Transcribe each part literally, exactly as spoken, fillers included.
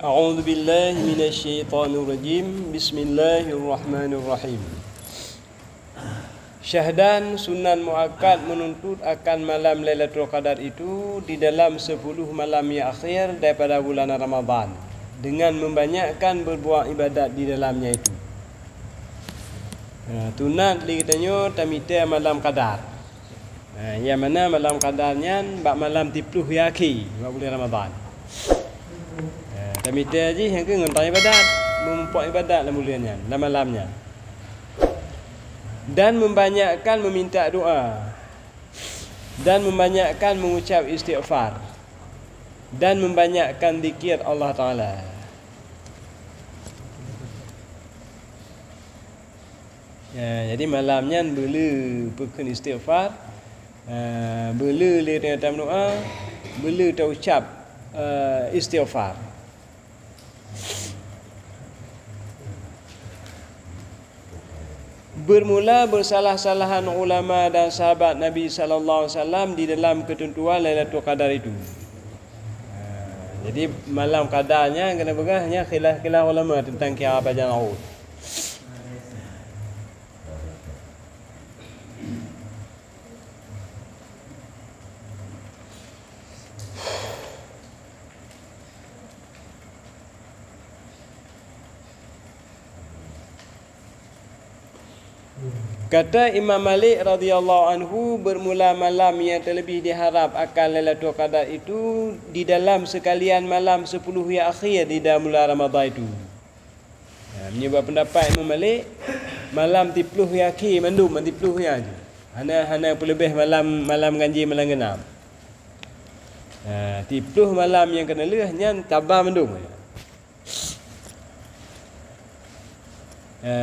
A'udzubillahi minasyaitonirrajim. Bismillahirrahmanirrahim. Syahdan sunan muakkad menuntut akan malam Lailatul Qadar itu di dalam sepuluh malam yang akhir daripada bulan Ramadan, dengan membanyakkan berbuat ibadat di dalamnya itu. Ha, tunat lé geutanyoe tamita malam Qadar. Ha, nyang mana malam Qadar nyan bak malam tiplôh nyang akhé bak bulan Ramadan. Ha, tamita jih nyang keu ngon ibadat, meumupok ibadat lam bulan nyan, lam malam nyan. Dan membanyakkan meminta doa. Dan membanyakkan mengucap istighfar. Dan membanyakkan zikir Allah Taala. Ya, jadi malam nyan beuleu peukheun istighfar, eh, beuleu lé tanyoe tameudoa, beuleu taucap, eh, istighfar. Bermula bersalah-salahan ulama dan sahabat Nabi sallallahu alaihi wasallam di dalam ketentuan Lailatul Qadar itu. Ha, jadi malam Qadar nyan keuneuk peugah nyan khilaf-khilaf ulama tentang kiamat pajan laôt. Kata Imam Malik radhiyallahu anhu, bermula malam yang terlebih diharap akan Lailatul Qadar itu di dalam sekalian malam sepuluh yang akhir di dalam bulan Ramadan itu. Ha, meunyoe bak pendapat Imam Malik, malam tiplôh nyang akhé mandum, tiplôh nyang akhé. Hana, hana peuleubeh malam, malam ganjil malam geunam. Ha, tiplôh malam nyang keuneulheueh nyan taba mandum. Ha.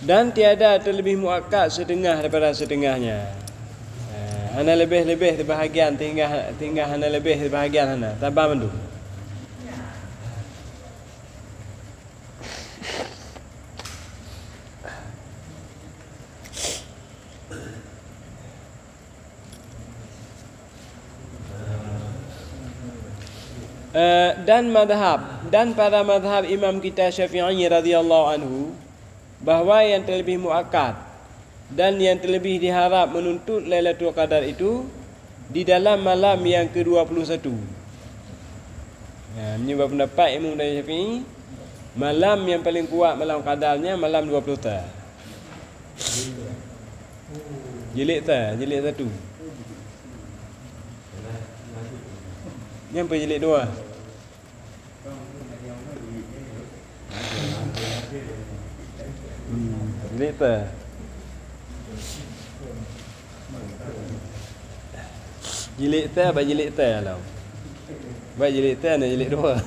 Dan tiada terlebih muakkad setengah daripada setengahnya. Eh, hana leubeh-leubeh teubahagian, tinggai, tinggai hana leubeh teubahagian hana, taba mandum. Eh, dan mazhab, dan pada mazhab Imam kita Syafi'i radhiyallahu anhu, bahwa yang terlebih muakkad dan yang terlebih diharap menuntut Lailatul Qadar itu di dalam malam yang kedua puluh satu. Ya, meunyoe bak pendapat Imam Syafi'i, malam yang paling kuat malam Qadar nyan malam dua puluh satu. Jilid sa, jilid satu. Nyan pih jilid dua. Hmm, jilid sa. Jilid sa, bak jilid sa lah. Bak jilid sa, na jilid dua.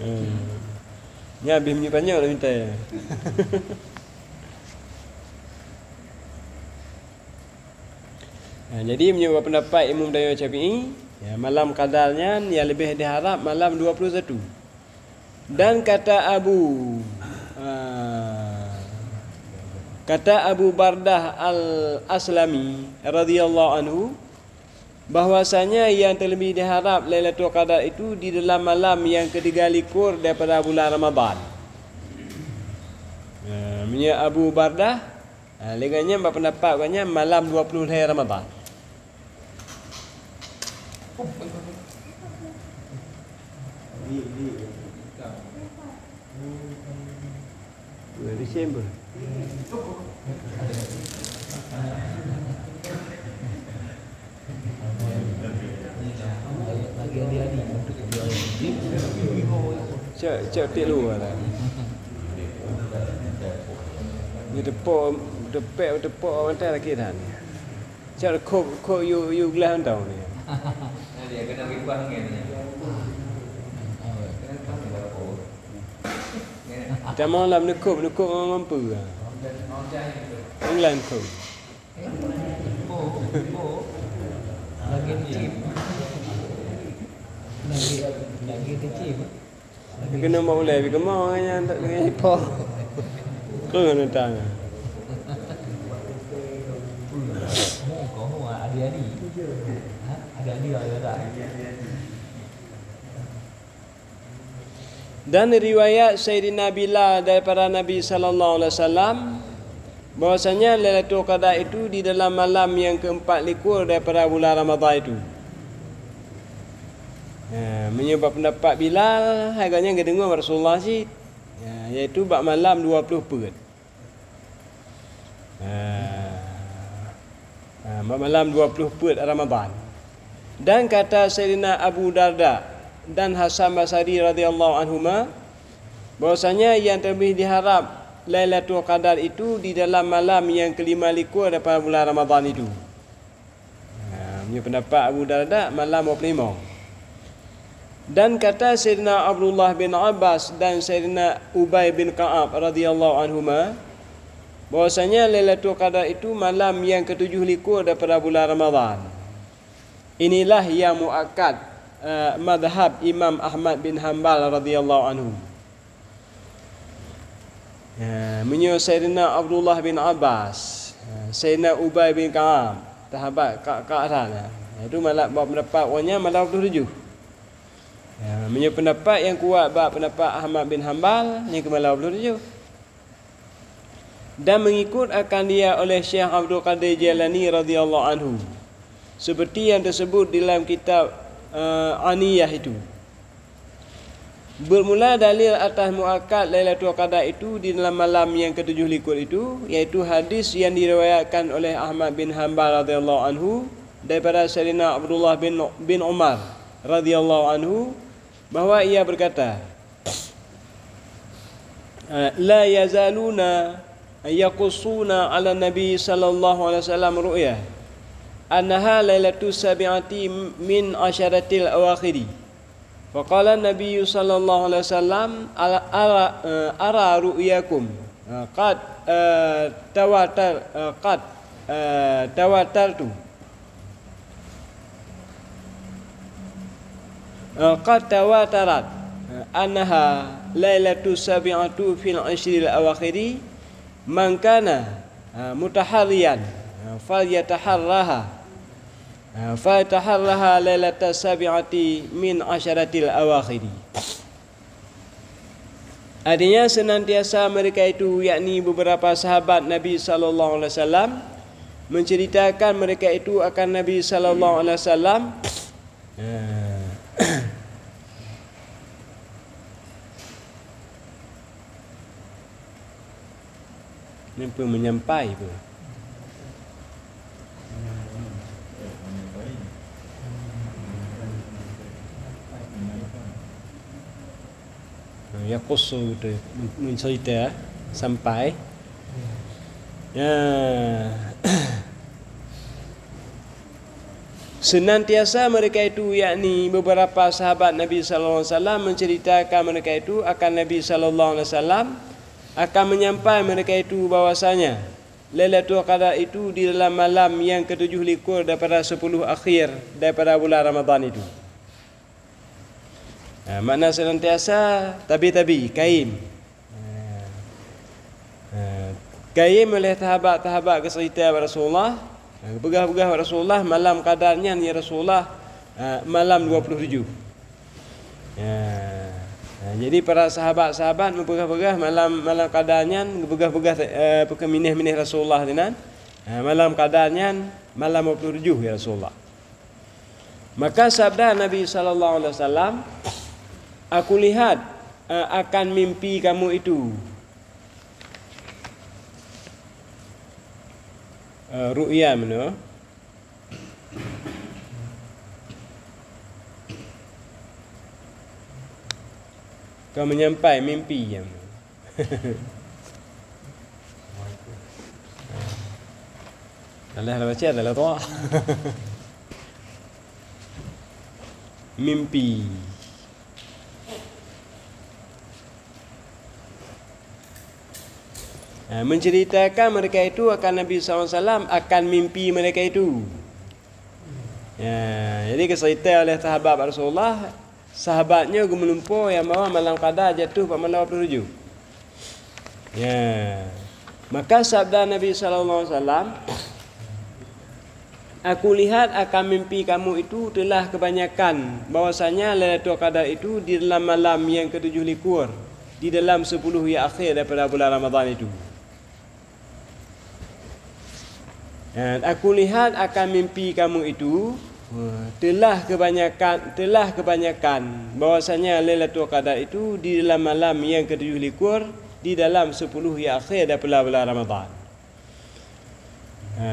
Hmm. Nyan habéh meunyoe tanyong dah minta. Ha, jadi meunyoe bak pendapat Imam Dayo Syafi'i, ya, malam Qadar nyan nyang leubeh diharap malam dua puluh satu. Dan kata Abu, ha, kata Abu Bardah Al-Aslami radhiyallahu anhu, bahwasanya yang terlebih diharap Lailatul Qadar itu di dalam malam yang ketiga likur daripada bulan Ramadan. Ha, meunyoe Abu Bardah, ha, lé gobnyan bak pendapat gobnyan malam dua puluh lhèe Ramadan. Bulan Disember. Cok, cok tiep luwa lah. Ni tepok, tepek, tepok mata lagi dah ni. Cok kop, kop yu, yu gelah mantong ni. Tamong lam neukop, neukop ngon mampu. England kop. Lagi tim. Lagi, lagi tim. Keuneuk bak ulèe, bak keumoe nyan, nyan ipo. Keu neutang. Dan riwayat Saidina Bilal daripada Nabi sallallahu alaihi wasallam, bahwasanya Lailatul Qadar itu di dalam malam yang keempat likur daripada bulan Ramadhan itu. Ya, meunyoe bak pendapat Bilal, hai gobnyan geudeungoe Rasulullah cit, ya, yaitu bak malam dua puluh peuet. Ah, ah, malam dua puluh peuet Ramadhan. Dan kata Saidina Abu Darda dan Hasan Basri radhiyallahu anhuma, bahwasanya yang terlebih diharap Lailatul Qadar itu di dalam malam yang kelima likur daripada bulan Ramadhan itu. Ha, meunyoe pendapat Abu Darda, malam dua puluh lima. Dan kata Saidina Abdullah bin Abbas dan Saidina Ubay bin Ka'ab radhiyallahu anhuma, bahwasanya Lailatul Qadar itu malam yang ketujuh likur daripada bulan Ramadhan. Inilah yang muakkad, eh, madhab Imam Ahmad bin Hambal radhiyallahu anhu. Ya, meunyoe Saidina Abdullah bin Abbas, ya, Saidina Ubay bin Ka'ab, sahabat Ka'ab, Ka'ab, ya, itu malam bak pendapat awaknyan malam dua puluh tujuh. Ya, meunyoe pendapat nyang kuat bak pendapat Ahmad bin Hambal, nyan keuh malam dua puluh tujuh. Dan mengikut akan dia oleh Syekh Abdul Qadir Jailani radhiyallahu anhu, seperti yang tersebut dalam kitab, eh, Aniyah itu. Bermula dalil atas muakkad Lailatul Qadar itu di dalam malam yang ketujuh likur itu, yaitu hadis yang diriwayatkan oleh Ahmad bin Hambal radhiyallahu anhu daripada Saidina Abdullah bin, bin Umar radhiyallahu anhu, bahwa ia berkata, eh, "La yazaluna yaqussuna 'ala Nabi sallallahu alaihi wasallam ru'ya, annaha lailatus sabi'ati min asyaratil awakhiri." Faqala Nabi sallallahu alaihi wasallam, "Ara, ara, eh, ara ru'yakum, eh, qad, eh, tawatar, eh, qad, eh, tawatartu." Eh, qad tawatarat, eh, annaha lailatus sabi'atu fil asyril awakhiri, man kana, eh, mutaharriyan, eh, falyataharraha, eh, falyataharraha lailatas sabi'ati min asyaratil awakhiri. Artinya, senantiasa mereka itu, yakni beberapa sahabat Nabi sallallahu alaihi wasallam, menceritakan mereka itu akan Nabi sallallahu alaihi wasallam. Nyan peue, menyampai peue? Yaqussu tu, men-, mencerita, sampai. Ya. Senantiasa mereka itu, yakni beberapa sahabat Nabi sallallahu alaihi wasallam, menceritakan mereka itu akan Nabi sallallahu alaihi wasallam, akan menyampai mereka itu bahwasanya Lailatul Qadar itu di dalam malam yang ketujuh likur daripada sepuluh akhir daripada bulan Ramadhan itu. Ha, makna senantiasa tabi-tabi, kaim. Ha, ha, kaim oleh sahabat-sahabat geucerita bak Rasulullah. Ha, geupeugah-peugah bak Rasulullah, malam Qadar nyan, ya Rasulullah, ha, malam dua puluh tujuh. Ya. Ha, jadi para sahabat-sahabat meupeugah-peugah malam, malam Qadar nyan, geupeugah-peugah, eh, peukeumineh-mineh Rasulullah sinan. Ha, malam Qadar nyan malam dua puluh tujuh, ya Rasulullah. Maka sabda Nabi sallallahu alaihi wasallam, "Aku lihat, eh, akan mimpi kamu itu." Eh, ru'ya meunoe. Ka menyampai mimpi nyang. Alah, alah baca, alah tuha. Mimpi. Ha, menceritakan mereka itu akan Nabi sallallahu alaihi wasallam, akan mimpi mereka itu. Ya, jadi geucerita oleh sahabat Rasulullah, sahabat nyoe geumeulumpoe nyang bahwa malam Qadar jatuh bak malam dua puluh tujuh. Ya. Maka sabda Nabi sallallahu alaihi wasallam, "Aku lihat akan mimpi kamu itu telah kebanyakan, bahwasanya Lailatul Qadar itu di dalam malam yang ketujuh likur, di dalam sepuluh yang akhir daripada bulan Ramadan itu." Dan aku lihat akan mimpi kamu itu, eh, telah kebanyakan, telah kebanyakan, bahwasanya Lailatul Qadar itu di dalam malam yang ketujuh likur, di dalam sepuluh yang akhir daripada bulan Ramadan. Ha.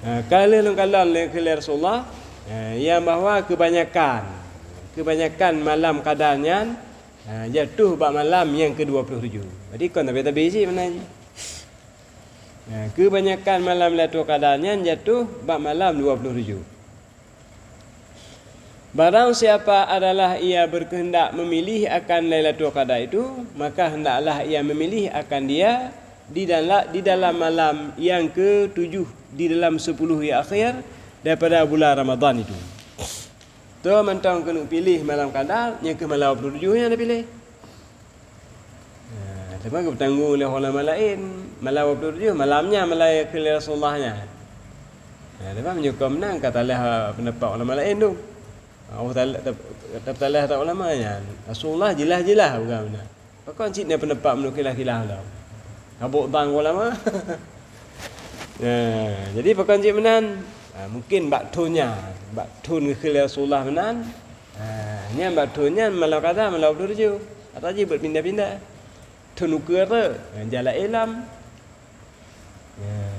Ha, ka lheueh lôn kalon lé keu Rasulullah, ha, nyang bahwa kebanyakan, kebanyakan malam qadar nyan, ha, jatuh bak malam nyang kedua puluh tujuh. Jadi kon tabe-tabe cit meunan jih. Ha, kebanyakan malam Lailatul Qadar nyan jatuh bak malam dua puluh tujuh. Barang siapa adalah ia berkehendak memilih akan Lailatul Qadar itu, maka hendaklah ia memilih akan dia di dala-, di dalam malam yang ketujuh, di dalam sepuluh yang akhir daripada bulan Ramadan itu. Toh mantong keuneuk piléh malam qadar, nyang keu malam dua puluh tujuh nyan piléh. Nah, teuma geupeutanggong lé ulama laén, malam dua puluh tujuh malam nyan, malam nyang keu Rasulullah nyan. Nah, teuma meunyoe kon meunan ka talah pendapat ulama laén tu. Oh, talah, tap-, tap-, talah ata ulama nyan. Rasulullah jeulaih-jeulaih peugah meunan. Pakon cit na pendapat meunurot khilaf-khilaf tau. Habok bang ulama. Nah, jadi pakon cit meunan? Ha, mungkin bak thon nyan, bak thon geukheun lé Rasulullah meunan. Ha, nyan bak thon nyan malam qadar malam dua puluh tujuh. Atau jih buet pindah-pindah. Thon ukeue tu, ha, jalan ilam. Ya.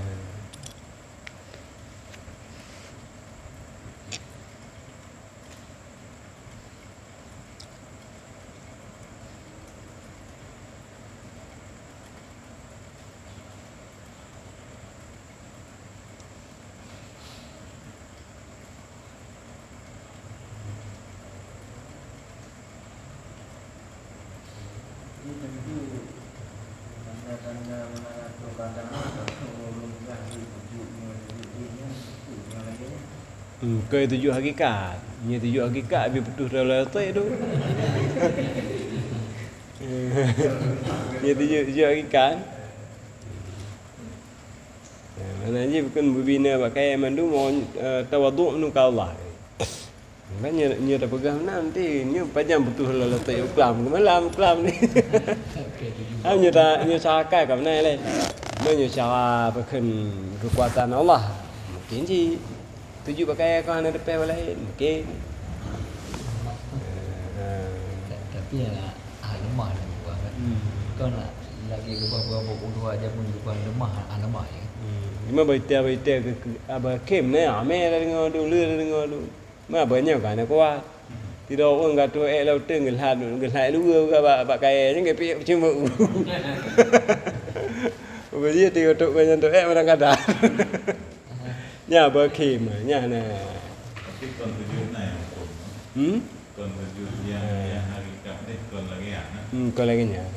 Hmm, keu tujuh hakikat. Nyoe tujuh hakikat beu putôh dalam letek tu. Nyoe tujuh, tujuh hakikat. Nah, makna jih bukan beubina bak kayèe mandum, eh, tawaduk meunurot Allah. Kan nyoe, nyoe tapeugah meunan, nanti nyoe pajan putôh lam letek u klam, keu malam u klam ni. Ha, nyoe ta-, nyoe cara kai ka meunan lé. Nyoe, nyoe cara peukheun keukuatan Allah. Mungkin cit tuju bak kayèe kah hana teupèh bak laén, mungkin. Ha. Ta-, tapi ya, ah, lemah dah buah kan. Hmm. Kau nak lagi geuba-geuba ulua aja pun geuba lemah, ah, lemah ya. Hmm. Cuma berita-berita ke, ke, apa, kem ni, ame dah dengar tu, le dah dengar tu. Ma banyak kan aku ah. Tidak orang kata eh lau teng gelhat, gelhat lu ke bak, bak kayèe ni ke pik cuma. Beli tu untuk banyak tu eh orang kata. Nya berkhemah, nya nah. Tapi kon tujuh na nyang hukum. Hmm? Kon tujuh nyang, nyang hakikat deh, kon lagèe nyan. Hmm, kon lagèe nyan.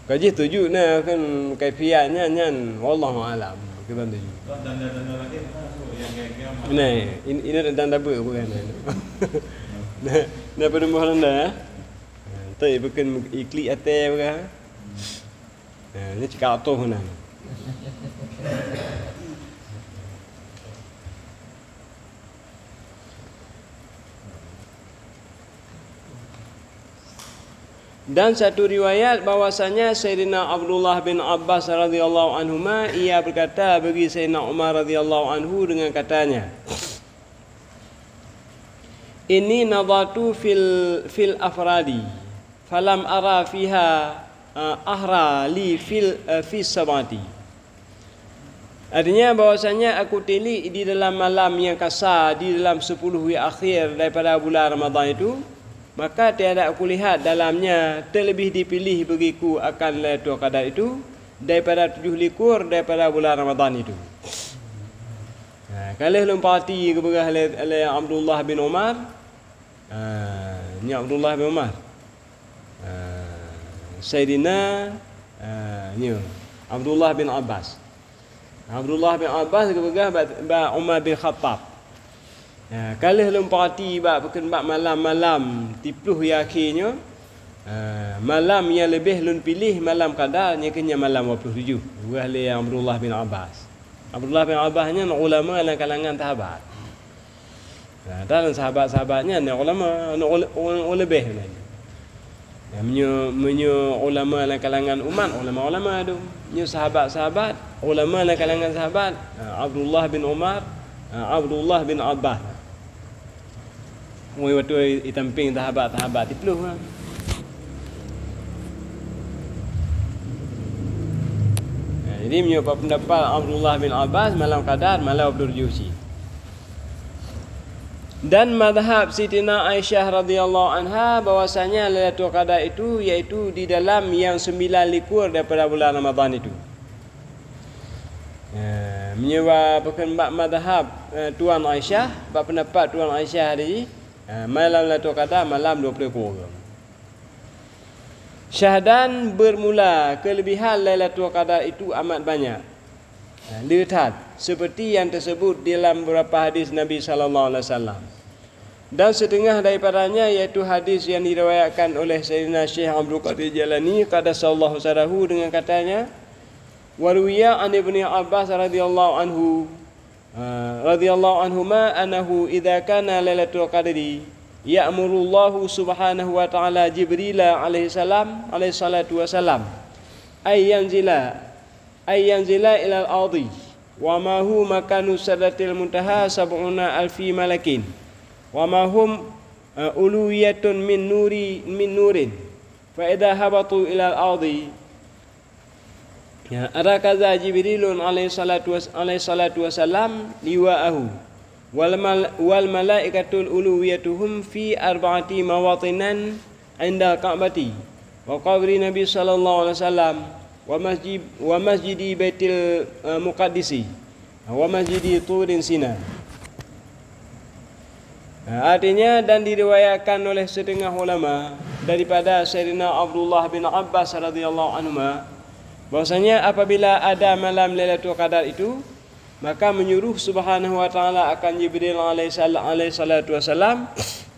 Ka jih tujuh na kan kaifiat nyan, nyan wallahu alam. Kiban tujuh. Kon tanda-tanda lagèe na tu nyang gagal. Nah, in-, ini tanda apa bukan? Nah, nah pada mohon dah ya. Nanti bukan iklik atas bukan. Nah, ini cakap tu nah. Dan satu riwayat bahwasanya Sayyidina Abdullah bin Abbas radhiyallahu anhuma, ia berkata bagi Sayyidina Umar radhiyallahu anhu dengan katanya, "Inni nadhatu fil, fil afradi, falam ara fiha, eh, ahra li fil, eh, fis sabati." Artinya bahwasanya aku tilik di dalam malam yang kasa di dalam sepuluh yang akhir daripada bulan Ramadan itu, maka tiada aku lihat dalamnya terlebih dipilih bagiku akan Lailatul Qadar itu daripada tujuh likur daripada bulan Ramadan itu. Ha, ka lheueh lôn peuhati geupeugah lé, lé Abdullah bin Umar. Ha, nyoe Abdullah bin Umar. Ha, Saidina, ha, nyoe Abdullah bin Abbas. Abdullah bin Abbas geupeugah bak, bak Umar bin Khattab. Ha, ka lheueh lôn peurati bak pakon bak malam-malam siploh nyang akhé nyoe, ha, malam nyang leubeh lôn piléh malam Qadar, nyan keuh nyan malam dua ploh tujoh, geuh lé Abdullah bin Abbas. Abdullah bin Abbas nyan ulama lam kalangan sahabat. Ha, dan sahabat-sahabat nyan ulama, ulama, ulama leubeh nyan. Ya, meunyoe, meunyoe ulama lam kalangan umat, ulama-ulama tu. Meunyoe sahabat-sahabat, ulama lam kalangan sahabat, ha, Abdullah bin Umar, ha, Abdullah bin Abbas. Woi, watèe itampéng sahabat-sahabat siploh, ha. Ha, jadi meunyoe bak pendapat Abdullah bin Abbas, malam Qadar, malam dua ploh tujoh cit. Dan mazhab Sitina Aisyah radhiyallahu anha bahwasanya Lailatul Qadar itu yaitu di dalam yang sembilan likur daripada bulan Ramadan itu. Ya, meunyoe bak pakon bak mazhab, eh, Tuan Aisyah, bak pendapat Tuan Aisyah tadi, eh, malam Lailatul Qadar malam dua ploh likur. Syahdan bermula kelebihan Lailatul Qadar itu amat banyak. Ha, le that, seperti yang tersebut dalam beberapa hadis Nabi sallallahu alaihi wasallam. Dan setengah daripadanya yaitu hadis yang diriwayatkan oleh Sayyidina Syekh Abdul Qadir Jailani qaddasallahu sirrahu dengan katanya, "Wa ruwiya an Ibni Abbas radhiyallahu anhu, ha, radhiyallahu anhuma annahu idza kana Lailatul Qadri ya'murullahu subhanahu wa ta'ala Jibrila alaihi salam, alaihi salatu wasalam, ay yanzila ay yanzila ilal ardi, wa ma hu makanu sidratil muntaha sab'una alfi malakin, wa ma hum, eh, uluwiyatun min nuri, min nurin. Fa idza habatu ilal ardi, ya, rakaza Jibrilun alaihi salatu was-, alaihi salatu wasalam liwa'ahu, wal mal-, wal malaikatul uluwiyatuhum fi arba'ati mawatinan inda Ka'bati, wa qabri Nabi sallallahu alaihi wasallam, wa masjid, wa masjidi Baitil, eh, Muqaddisi, wa masjidi Turin Sina." Nah, artinya, dan diriwayatkan oleh setengah ulama daripada Sayyidina Abdullah bin Abbas radhiyallahu anhuma, bahwasanya apabila ada malam Lailatul Qadar itu, maka menyuruh Subhanahu wa Ta'ala akan Jibril alaihi sal-, alaihi salatu wasalam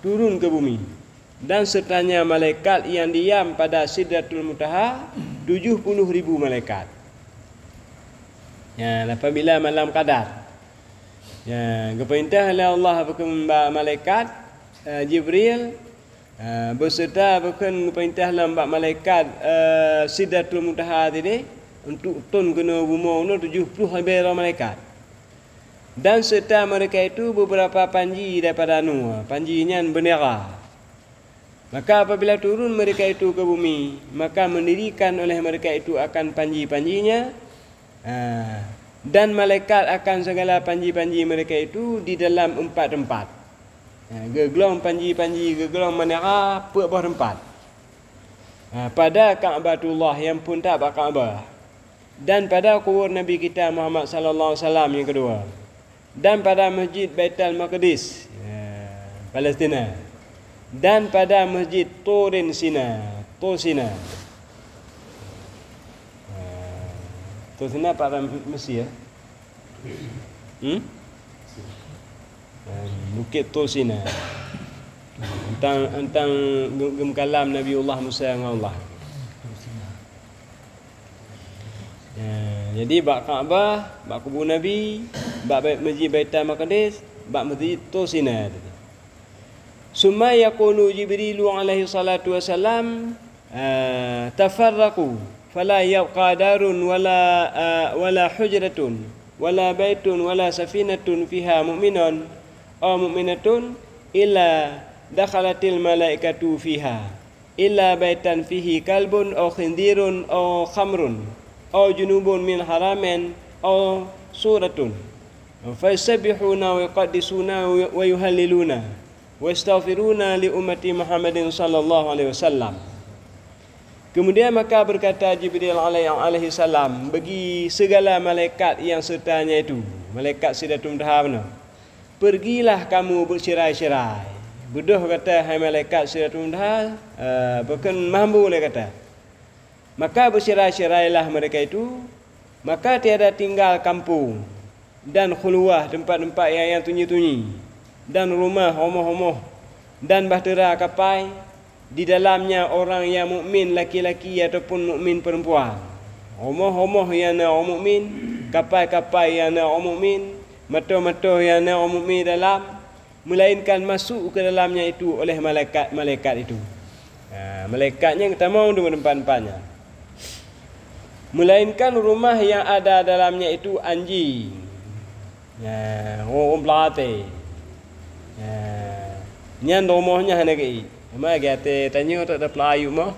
turun ke bumi. Dan sertanya malaikat yang diam pada Sidratul Muntaha, tujuh puluh ribu malaikat. Ya, apabila malam Qadar. Ya, geupeurintah lé Allah bak malaikat, eh, Jibril, eh, beserta bak malaikat, eh, Sidratul Muntaha tadi untuk tun keunoe bumoe nyoe tujuh puluh ribu malaikat. Dan serta mereka itu beberapa panji daripada Nur, panji nyan bendera. Maka apabila turun mereka itu ke bumi, maka mendirikan oleh mereka itu akan panji-panjinya, ha, dan malaikat akan segala panji-panji mereka itu di dalam empat tempat. Ha, geuglong panji-panji, geuglong bendera, peuet boh tempat. Ha, pada Ka'batullah nyang phon that bak Ka'bah. Dan pada kubur Nabi kita Muhammad sallallahu alaihi wasallam nyang keudua. Dan pada Masjid Baitul Maqdis, ya, Palestina. Dan pada Masjid Turin Sina, Tur Sina. Ya, Tur Sina pat Mesir, ya? Hmm? Ya, Bukit Tur Sina. Tentang, tentang gem-, gemkalam Nabiullah Musa ngon Allah. Ya, jadi bak Ka'bah, bak kubu Nabi, bak Bait-, Masjid Baitul Maqdis, bak Masjid Tur Sina tadi. Summa yakunu Jibrilu alaihi salatu wasalam, ah, tafarraqu, fala yabqa darun wala, ah, wala hujratun, wala baitun, wala safinatun fiha mu'minun, aw mu'minatun, illa dakhalatil malaikatu fiha. Illa baitan fihi kalbun aw khinzirun aw khamrun aw junubun min haramin aw suratun. Fa yusabbihuna wa yuqaddisuna wa yuhalliluna wa yastaghfiruna li ummati Muhammadin sallallahu alaihi wasallam. Kemudian maka berkata Jibril alaihi, alaihi salam bagi segala malaikat yang sertanya itu, malaikat Sidratul Muntaha mana? Pergilah kamu bercerai-cerai. Beudôh gata, hai malaikat Sidratul Muntaha, eh, bukon mahmbo lé gata. Maka bercerai-cerailah mereka itu, maka tiada tinggal kampung dan khuluwah, tempat-tempat yang, yang tunyi-tunyi. dan rumah, rumoh-rumoh, dan bahtera kapai, di dalamnya orang nyang mukmin laki-laki ataupun mukmin perempuan. Rumoh-rumoh nyang na ureuëng mukmin, kapai-kapai nyang na ureuëng mukmin, moto-moto nyang na ureuëng mukmin dalam, melainkan masuk ke dalamnya itu oleh malaikat-malaikat itu. Ha, malaikat nyan geutamong di teumpat-teumpat nyan. Melainkan rumah yang ada dalamnya itu anjing. Ya, ureuëng, ureuëng peulaté. Ya. Nyan rumoh nyan hana geuék. Cuma geuh até tanyoe tak ada peulayu mah.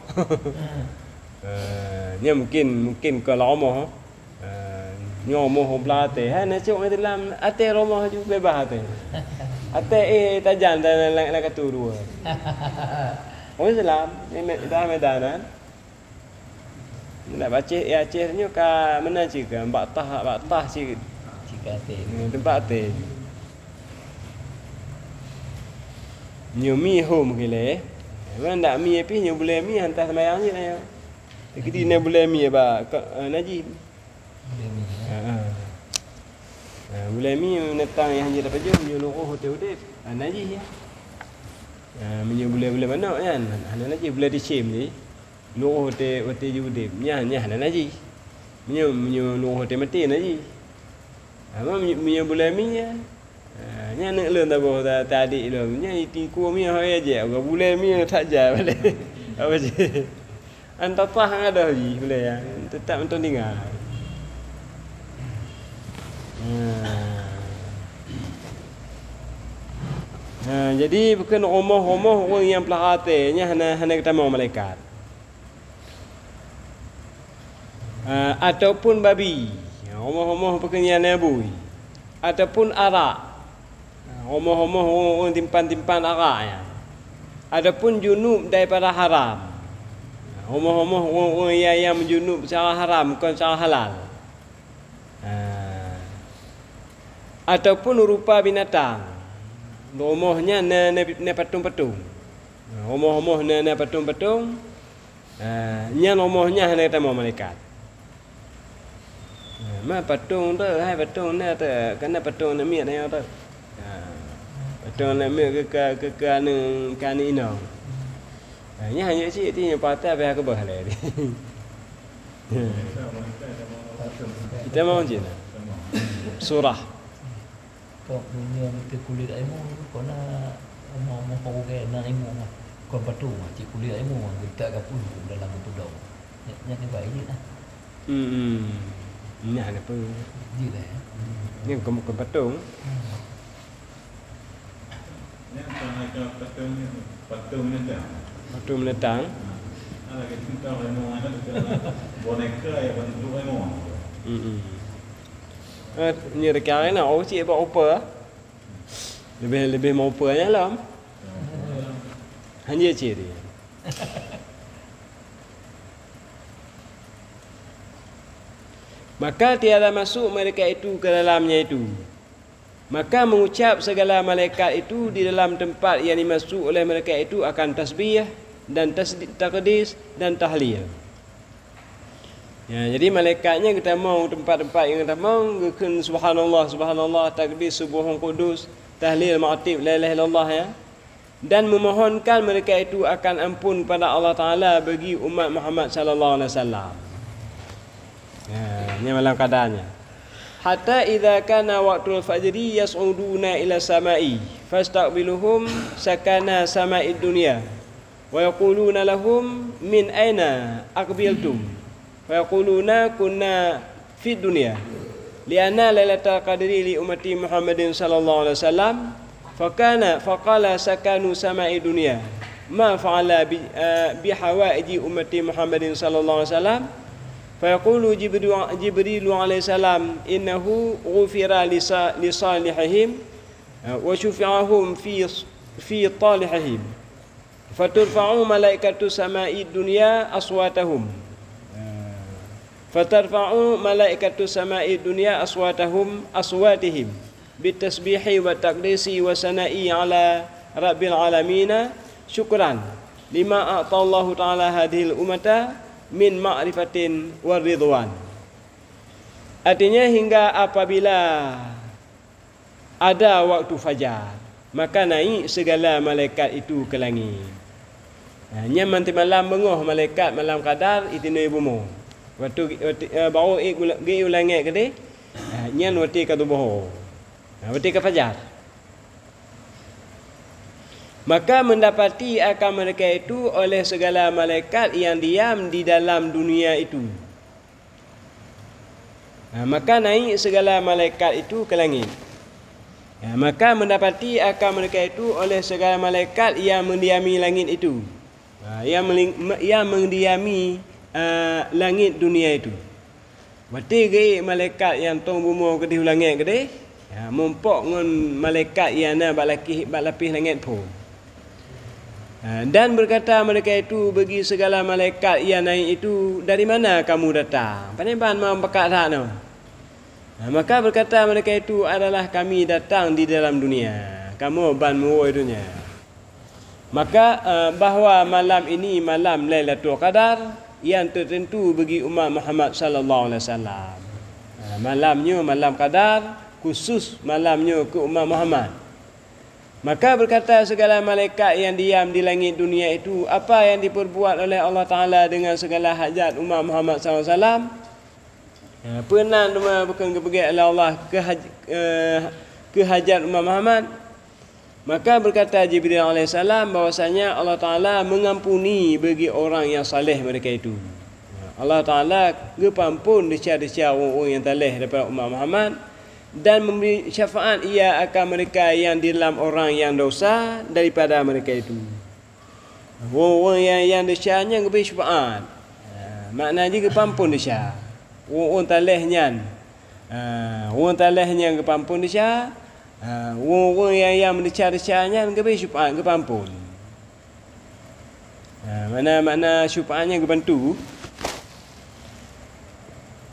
Ha, nyan mungkin, mungkin kalau rumoh. Ha, nyoe rumoh ureuëng peulaté. Hai na cok ngon dalam até rumoh ju bebas até. Até, eh, tajan dan lain-lain katu dua. Ureuëng Islam, ni me-, dah Medan kan. Nak baceh, eh, Aceh nyoe ka meunan cit kan, bak tah, bak tah cit. Cit ka até. Hmm, teumpat até. Nyoe mi hom gilée. Memang ndak mi pih nyoe bulée mi hantar seumayang cit nyoe. Jadi na bulée mi bak, eh, najih. Bulée mi, ya. Ha, ha. Ha, bulée mi neutang nyang hanjeuet tapajoh, nyoe luroh watée udeb. Ha, najih, ya. Ha, meunyoe bulée-bulée manok nyan, hana najih, bulée tisem jih. Luroh watée, watée ji udeb, nyan, nyan hana najih. Meunyoe, meunyoe luroh watée maté najih. Ama meunyoe, meunyoe bulée mi nyan. Ha, nyan aneuk lôn saboh ta-, tadek lôn. Nyan itingku mi ho ya jeh, ka bulée mi that jai balek. Apa jih? An tatah ngadôh jih bulée nyan. Teutap mantong tinggai. Ha. Ha, jadi bukon rumoh-rumoh ureuëng nyang peulahé até nyan hana, hana geutamong malaikat. Ah, ataupun babi, rumoh-rumoh peukeunyaan nyang bui, ataupun arak, rumoh-rumoh ureuëng-ureuëng timpan-timpan arak nyan, ataupun junub daripada haram, rumoh-rumoh ureuëng-ureuëng nyang, nyang meujunub secara haram, kon secara halal. Ah, ataupun rupa binatang, rumoh nyan na, na, na patong-patong, rumoh-rumoh na, na patong-patong. Ha, nyan rumoh nyan hana geutamong malaikat. Ha, ma patong tu, hai patong na tu, kana patong aneuk miet nyan tu. Ha, patong aneuk miet keu, keu, keu, keu aneuk, keu aneuk inong. Ha, nyan hanya cit ti nyan patai payah keubah lé. Kita mau je na. Surah. Kok meunyoe meuteue kulét harimau, kok na rumoh-rumoh parugai na harimau mah. Kon patong mah, cit kulét harimau mah, geutak gapeuh dalam geupeudong. Nyan, nyan nibak jih lah. Hmm, hmm. Nyan apa? Jih lah, ya. Nyan kon, kon patong. Hmm. Nyan sama macam patong ni, patong binatang. Patong binatang. Ha. Ada ke tentang harimau, ada ke boneka yang bentuk harimau. Hmm, hmm. Eh, nyoe rekan laén na, oh, cit bak rupa. Leubeh, leubeh meurupa nyan lom. Hanjeuet cit dia. Maka tiada masuk mereka itu ke dalamnya itu. Maka mengucap segala malaikat itu di dalam tempat yang dimasuk oleh mereka itu akan tasbih dan tasdi-, takdis dan tahlil. Ya, jadi malaikat nyan geutamong teumpat-teumpat nyang geutamong, geukheun subhanallah, subhanallah, takbir, subbuhun qudus, tahlil, ma'tib, la ilaha illallah, ya. Dan memohonkan mereka itu akan ampun kepada Allah Taala bagi umat Muhammad sallallahu alaihi wasallam. Ya, nyan malam kadanya. Hatta idza kana waqtul fajri yas'uduna ila sama'i, fastaqbiluhum sakana sama'id dunya. Wa yaquluna lahum, "Min aina aqbaltum?" Fa yaquluna, "Kunna fid dunya." Lianna Lailatul Qadri li ummati Muhammadin sallallahu alaihi wasallam. Fakana, faqala sakanu sama'i dunya. Ma fa'ala bi, eh, bi hawaiji ummati Muhammadin sallallahu alaihi wasallam. Fa yaqulu Jibrilu, Jibrilu alaihi salam, "Innahu ghufira li sa-, li salihihim, eh, wa syufi'ahum fi, fi talihihim." Faturfa'u malaikatu sama'i dunya aswatahum. Fatarfa'u malaikatu sama'i dunya aswatahum, aswatihim, bitasbihi wa taqdisi wa sana'i ala rabbil alamina, syukran lima a'tallahu ta'ala hadhil ummata min ma'rifatin wa ridwan. Artinya, hingga apabila ada waktu fajar, Maka naik segala malaikat itu ke langit. Ha, nyan manti malam beungoh malaikat malam qadar itinoe bumoe. Watèe, watèe, eh, barô ék geu-, geu-, u langèt keudéh, ha, nyan watèe ka tuboh. Ha, watèe ka fajar. Maka mendapati akan mereka itu oleh segala malaikat yang diam di dalam dunia itu. Ha, maka naik segala malaikat itu ke langit. Ha, maka mendapati akan mereka itu oleh segala malaikat yang mendiami langit itu. Ha, yang meling-, me-, yang mendiami, eh, langit dunia itu. Watèe geuék malaikat nyang tông bumoe keudéh u langèt keudéh, ha, mumpok ngon malaikat nyang na bak lakèh, bak lapéh langèt phôn. Ha, dan berkata mereka itu bagi segala malaikat yang naik itu, "Dari mana kamu datang?" Pane ban ma-, meupakat that nyoe. Ha, maka berkata mereka itu, "Adalah kami datang di dalam dunia. Kamoe ban meuwoe donya." Maka, eh, bahwa malam ini malam Lailatul Qadar yang tertentu bagi umat Muhammad sallallahu alaihi wasallam. Ha, malam nyoe malam Qadar, khusus malam nyoe keu umat Muhammad. Maka berkata segala malaikat yang diam di langit dunia itu, "Apa yang diperbuat oleh Allah Taala dengan segala hajat umat Muhammad sallallahu alaihi wasallam?" Ya, peue na teuma bukon geupeugèt lé Allah keu haj-, eh, keu hajat umat Muhammad? Maka berkata Jibril alaihissalam bahwasanya Allah Taala mengampuni bagi orang yang saleh mereka itu. Ya, Allah Taala geupeuampon desya-desya ureueng-ureueng nyang saleh daripada umat Muhammad dan memberi syafaat Ia akan mereka yang di dalam orang yang dosa daripada mereka itu. Ureueng-ureueng nyang, nyang desya nyan geubri syeufaat. Ha, makna jih geupeuampon desya. Ureueng-ureueng taléh nyan, ha, ureueng taléh nyan geupeuampon desya. Ha, ureueng-ureueng nyang, nyang meudesya-desya nyan geubri syeufaat, geupeuampon. Ha, makna, makna syeufaat nyan geubantu.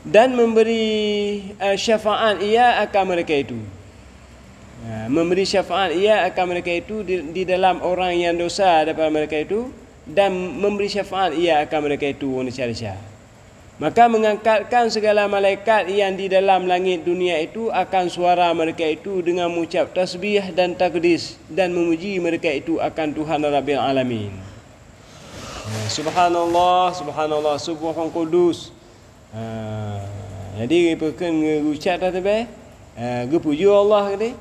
Dan memberi, eh, syafaat Ia akan mereka itu. Ha, memberi syafaat Ia akan mereka itu di, di dalam orang yang dosa daripada mereka itu, dan memberi syafaat Ia akan mereka itu, ureueng desya-desya. Maka mengangkatkan segala malaikat yang di dalam langit dunia itu akan suara mereka itu dengan mengucap tasbih dan takdis dan memuji mereka itu akan Tuhan Rabbil Alamin. Ha, subhanallah, subhanallah, subbuhun qudus. Ha, jadi, peukheun geucak that teubèe, ha, geupujoe Allah tadi.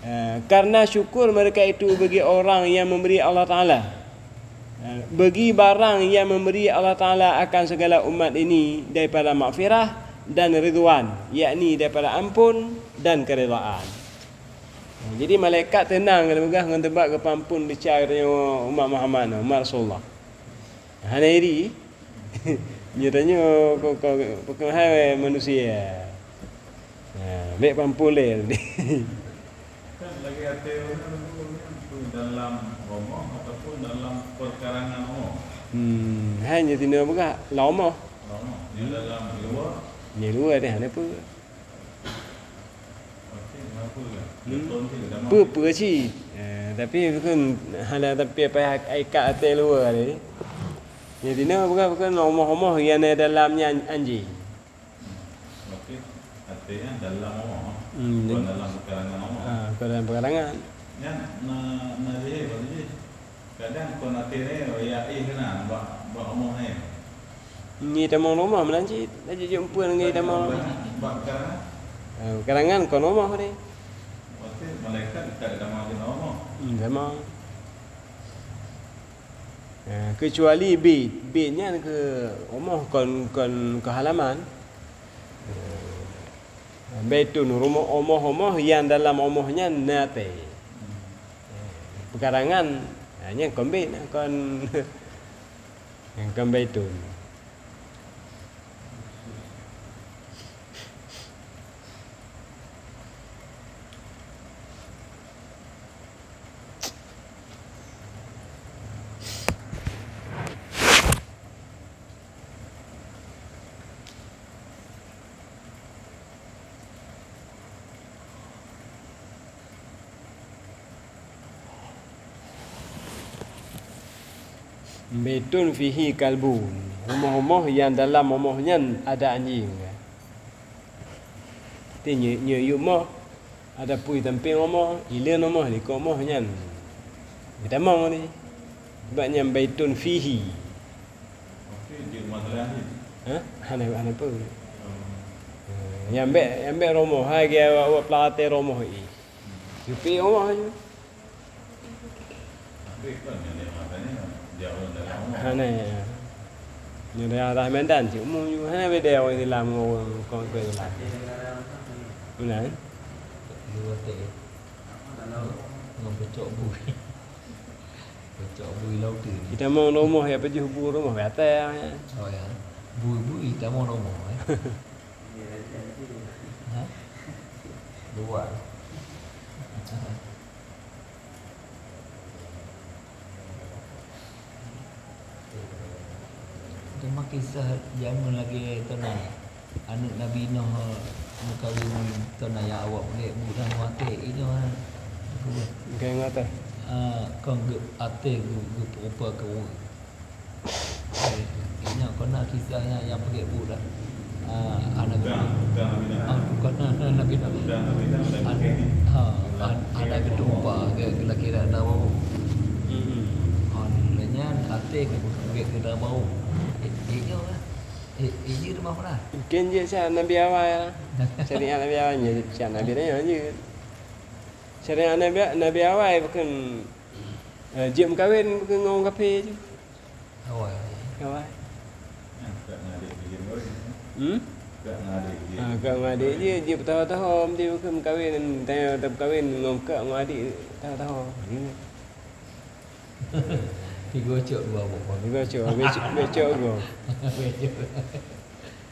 Ha, karena syukur mereka itu bagi orang yang memberi Allah Taala. Ha, bagi barang yang memberi Allah Taala akan segala umat ini daripada maghfirah dan ridwan, yakni daripada ampun dan keridaan. Ha, jadi, malaikat teunang geupeugah ngon teubat geupeuampon desya geutanyoe umat Muhammad, umat Rasulullah. Hana iri. Nyoe tanyoe ko, ko, peukeuhai manusia. Ha, bèk peuampon lé. Kan lagèe até ureueng tu dalam rumoh ataupun dalam perkarangan rumoh. Hmm, hai nyoe tinoe peugah, lam rumoh. Rumoh. Di dalam, di luwa. Di luwa deh, hana peue. Hmm. Peue-peue cit. Eh, tapi bukan hana tapi apa ikat até luwa tadi. Jadi, na bukan, bukan omoh-omoh yang ada dalamnya anjing. Berarti artinya dalam omoh. Hmm, bukan jadi dalam pekarangan omoh. Ah, bukan dalam pekarangan. Nyan na, na jih, Pak Haji. Kadang kon até nyoe ya éh keunan bak, bak rumoh nyoe. Ngi tamong rumoh meunan cit, laju jumpa ngi tamong. Bak, bak karangan? Eh, karangan kon rumoh deh. Berarti malaikat dekat sama je rumoh. Hmm, sama. Eh, kecuali bit, bit nyan ke rumoh kon, kon ke halaman. Eh, Baitun, rumoh, omoh-omoh nyang dalam omoh nyan na até. Peukarangan, ha, nyan kon bit, kon, nyan kon baitun. Baitun fihi kalbun, rumoh-rumoh nyang dalam rumoh nyan ada anjing. Ti nyoe, nyoe yue moh. Ada pui sampéng rumoh, ileuen rumoh, likot rumoh nyan. Geutamong ni. Sebab nyan baitun fihi. Hah? Hana, hana peue. Nyang bèk, nyang bèk rumoh, hai geu awak, awak peulangate rumoh i. Sampéng rumoh je. Hana. Nyoe daerah Medan cit umum nyoe. Hana beda ureueng Islam ngon ureueng kon-, kon Islam. Meunan. Ngon peucok bui. Peucok bui laut tu. Kita mau rumoh ya, pajoh bui rumoh ya, até ya. Oh ya. Bui-bui kita mau rumoh, eh. Ha? Dua. Teuma kisah jameun lagèe tona, aneuk Nabi Nuh meukawen tona nyang awak peuget buet dan watèe inoe. Bukan ngata. Ah, kon geu-, até geu-, geupeurupa keu ureueng. Nyan kon na kisah nyan nyang peuget buet dah. Ah, aneuk, ah, bukan, aneuk Nabi Nuh. An-, ha, an-, aneuk geutumpa ke, ke laki dak tahu. Hmm. Ha, lheuh nyan até ke peuget ke tahu. Eh, eh, nyoe lah. Eh, eh, jeuet mah pernah. Mungkin jeuet siat Nabi awai lah. Syariat Nabi awai jeuet siat Nabi nyoe jeuet. Syariat Nabi, Nabi awai bukan, eh, jeuet meukawen bukan ngon kafé je. Awai. Awai. Hmm? Ah, kak ngon adik je, je petaho-taho, mesti bukan meukawen, tanya tak meukawen ngon kak ngon adik taho-taho. Hmm. Tiga cok dua boh. Tiga cok, becok, becok dua. Becok.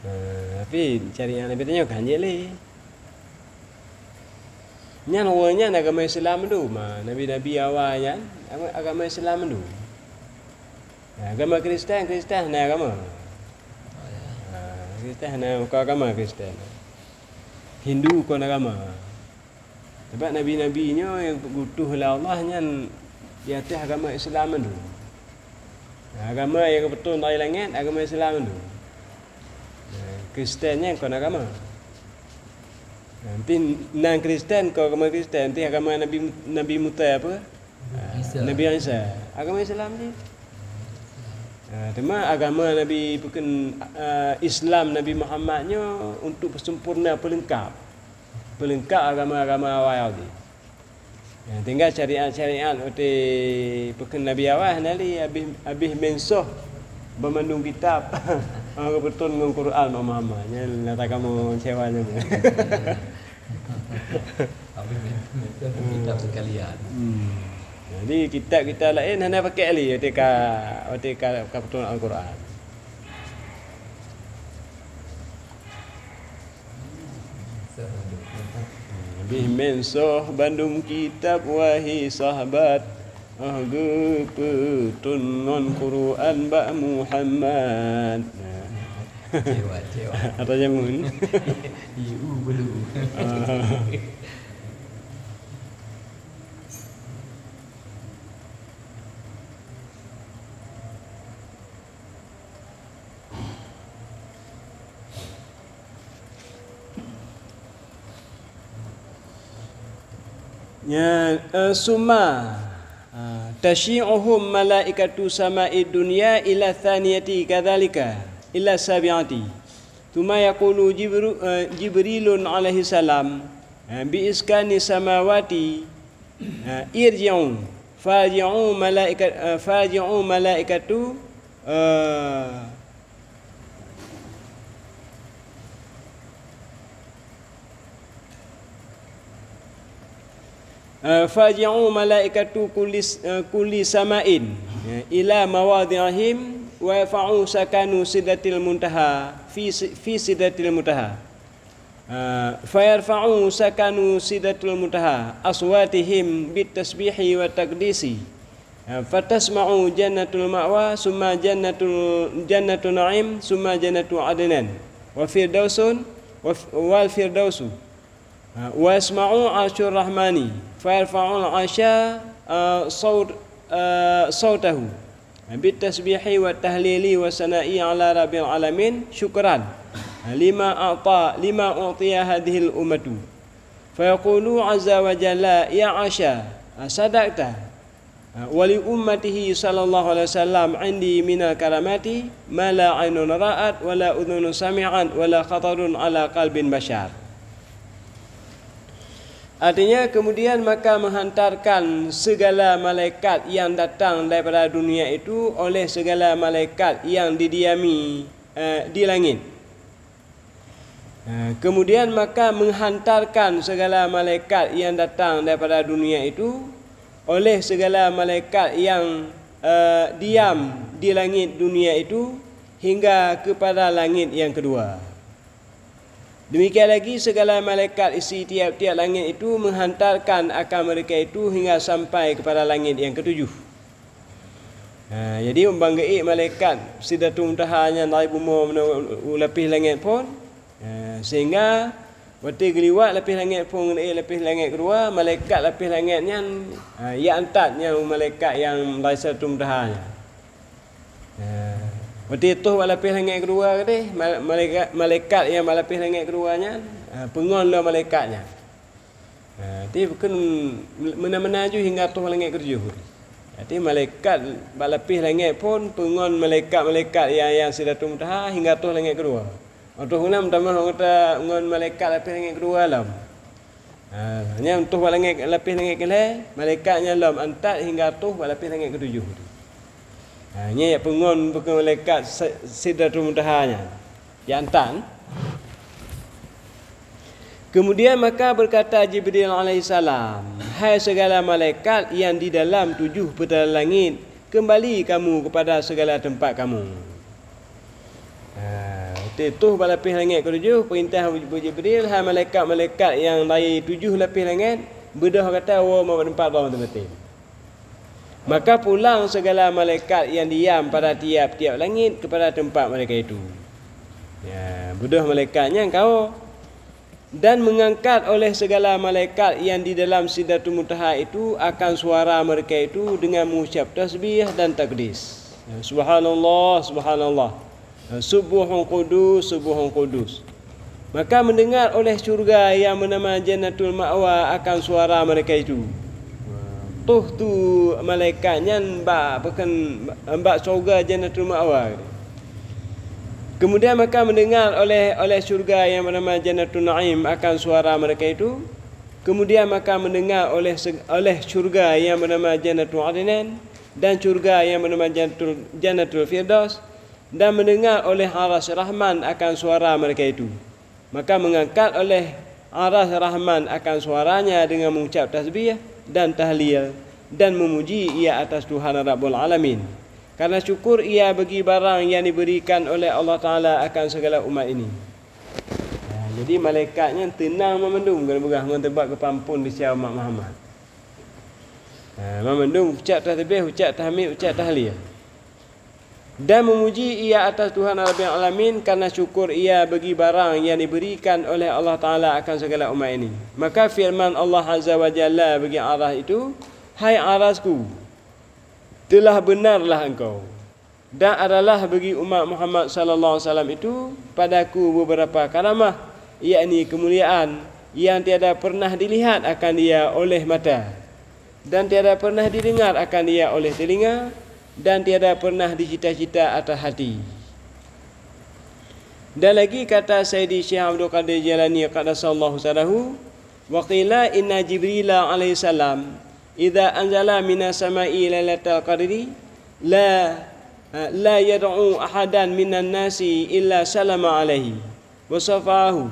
Ah, tapi syariat Nabi tanyoe kan je lé. Nyan awai nyan agama Islam mandum, ha, nabi-nabi awai nyan agama, agama Islam mandum. Ha, agama Kristen, Kristen hana agama. Ha, Kristen hana muka agama Kristen. Hindu kon agama. Sebab nabi-nabi nyoe nyang geutuh lé Allah nyan di ateueh agama Islam mandum. Agama nyang geupeutrön dari langét, agama Islam mandum. Nah, Kristen nyan kon agama. Nah, enti nan Kristen kon agama Kristen, enti agama Nabi, Nabi Musa apa? Isa. Nabi Isa. Agama Islam je. Nah, teuma agama Nabi bukan, ah, Islam Nabi Muhammad nyoe untuk peusempurna, peuleungkap. Peuleungkap agama-agama awai tadi. Ya, tinggai syariat-syariat watèe peukheun Nabi awai hana lé, abéh, abéh meusoh banmandum kitab. Hana geupeutrön ngon Quran bak Muhammad. Nyan nyata kamoe kecewa nyan. Abéh meusoh kitab sekalian. Hmm. Jadi kitab-kitab laén hana pakai lé watèe ka, watèe ka, ka peutrön Al-Quran. Bih meusoh bandum kitab wahai sahabat, oh geupeutrön ngon Quran bak Muhammad. Nah. Cewa, cewa. Atau jamun. Iu belu. Ah. Ya, eh, summa, ah, tasyi'uhum malaikatu sama'id dunya ila tsaniyati kadzalika ila sabi'ati. Tsumma yaqulu Jibru-, eh, Jibrilun alaihi salam, eh, bi iskani samawati, eh, irji'u, farji'u malaika-, eh, farji'u malaikatu, eh, Eh, faji'u malaikatu kulli s-, eh, kulli sama'in, eh, ila mawadhi'ihim wa yarfa'u sakanu sidratil muntaha fi si-, fi sidratil muntaha. Eh, fayarfa'u sakanu sidratil muntaha aswatihim bit tasbihi wa taqdisi. Eh, fatasma'u jannatul ma'wa, summa jannatul, jannatu na'im, summa jannatu adnin. Wa firdausun, wa f-, wal firdausu. Ha, wa yasma'u arsyur rahmani, fa yarfa'ul arsya, ah, saut-, ah, sautahu, bit tasbihi wat tahlili was sana'i ala rabbil alamin, syukran, lima a'ta, lima u'tiya hadhil ummatu. Fayaqulu azza wa jalla, "Ya Aisha, sadaqta. Wa li ummatihi sallallahu alaihi wasallam indi minal karamati ma la ainun ra'at, wa la udhunun sami'at, wa la khatarun ala qalbin bashar." Artinya, kemudian maka menghantarkan segala malaikat yang datang daripada dunia itu oleh segala malaikat yang didiami, eh, di langit. Eh, kemudian maka menghantarkan segala malaikat yang datang daripada dunia itu oleh segala malaikat yang, eh, diam di langit dunia itu hingga kepada langit yang kedua. Demikian lagi segala malaikat isi tiap-tiap langit itu menghantarkan akan mereka itu hingga sampai kepada langit yang ketujuh. Ha, jadi, ban geuék malaikat Sidratul Muntaha nyan dari bumoe meunan u lapéh langét phon. Ha, sehingga watée geuliwat lapéh langét phon ngon ék lapéh langét keudua, malaikat lapéh langét nyan, ha, jak antat nyan u malaikat nyang dari Sidratul Muntaha nyan. Ha, watée toh bak lapéh langét keudua teuh, ma-, malaikat, malaikat nyang bak lapéh langét keudua nyan, ha, peungon lom malaikat nyan. Ha, ti bukon meunan-meunan ju hingga toh langét keutujôh. Jadi malaikat bak lapéh langét phon peungon malaikat-malaikat nyang, nyang Sidratul Muntaha hingga toh langét keudua. Óh toh meunan meutamah ngon malaikat lapéh langét keudua lom. Ha, nyang toh bak langét, lapéh langét keulhée, malaikat nyan lom antat hingga toh bak lapéh langét keutujôh. Ha, nyan jak peungon bukon malaikat Se-, Sidratul Muntaha nyan. Jak antat. Kemudian maka berkata Jibril alaihissalam, "Hai segala malaikat yang di dalam tujuh peutaran langit, kembali kamu kepada segala tempat kamu." Ha, watée toh bak lapéh langét keutujôh, peurintah Jibril, "Hai malaikat-malaikat yang dari tujoh lapéh langét, beudôh gata woe bak teumpat droe maté-maté." Maka pulang segala malaikat yang diam pada tiap-tiap langit kepada tempat mereka itu. Ya, beudôh malaikat nyan kawoe. Dan mengangkat oleh segala malaikat yang di dalam Sidratul Muntaha itu akan suara mereka itu dengan mengucap tasbih dan takdis. Ya, subhanallah, subhanallah. Subbuhun qudus, subbuhun qudus. Maka mendengar oleh syurga yang bernama Jannatul Ma'wa akan suara mereka itu. Toh tu malaikat nyan bak, bak syurga Jannatul Ma'wa. Kemudian maka mendengar oleh, oleh syurga yang bernama Jannatul Na'im akan suara mereka itu. Kemudian maka mendengar oleh, oleh syurga yang bernama Jannatul Adnan dan syurga yang bernama Jannatul, Jannatul Firdaus. Dan mendengar oleh Arasy Rahman akan suara mereka itu. Maka mengangkat oleh Arasy Rahman akan suaranya dengan mengucap tasbih dan tahlil dan memuji ia atas Tuhan Rabbul Alamin. Karena syukur ia bagi barang yang diberikan oleh Allah Taala akan segala umat ini. Ha, jadi malaikat nyan teunang mandum geupeugah ngon teubat geupampun desya umat Muhammad. Ha, mandum ucap tasbih, ucap tahmid, ucap tahlil. Dan memuji ia atas Tuhan Rabbil Alamin karena syukur ia bagi barang yang diberikan oleh Allah Taala akan segala umat ini. Maka firman Allah Azza wa Jalla bagi Arasy itu, "Hai Arasku, telah benarlah engkau. Dan adalah bagi umat Muhammad sallallahu alaihi wasallam itu padaku beberapa karamah, yakni kemuliaan yang tiada pernah dilihat akan dia oleh mata." Dan tiada pernah didengar akan dia oleh telinga, dan tiada pernah dicita-cita atas hati. Dan lagi kata Sayyidi Syekh Abdul Qadir Jailani qaddasallahu sirrahu, "Wa qila inna Jibrila alaihi salam idza anzala minas sama'i lailatal qadri la, la yad'u ahadan minan nasi illa salama alaihi." Wa safahu.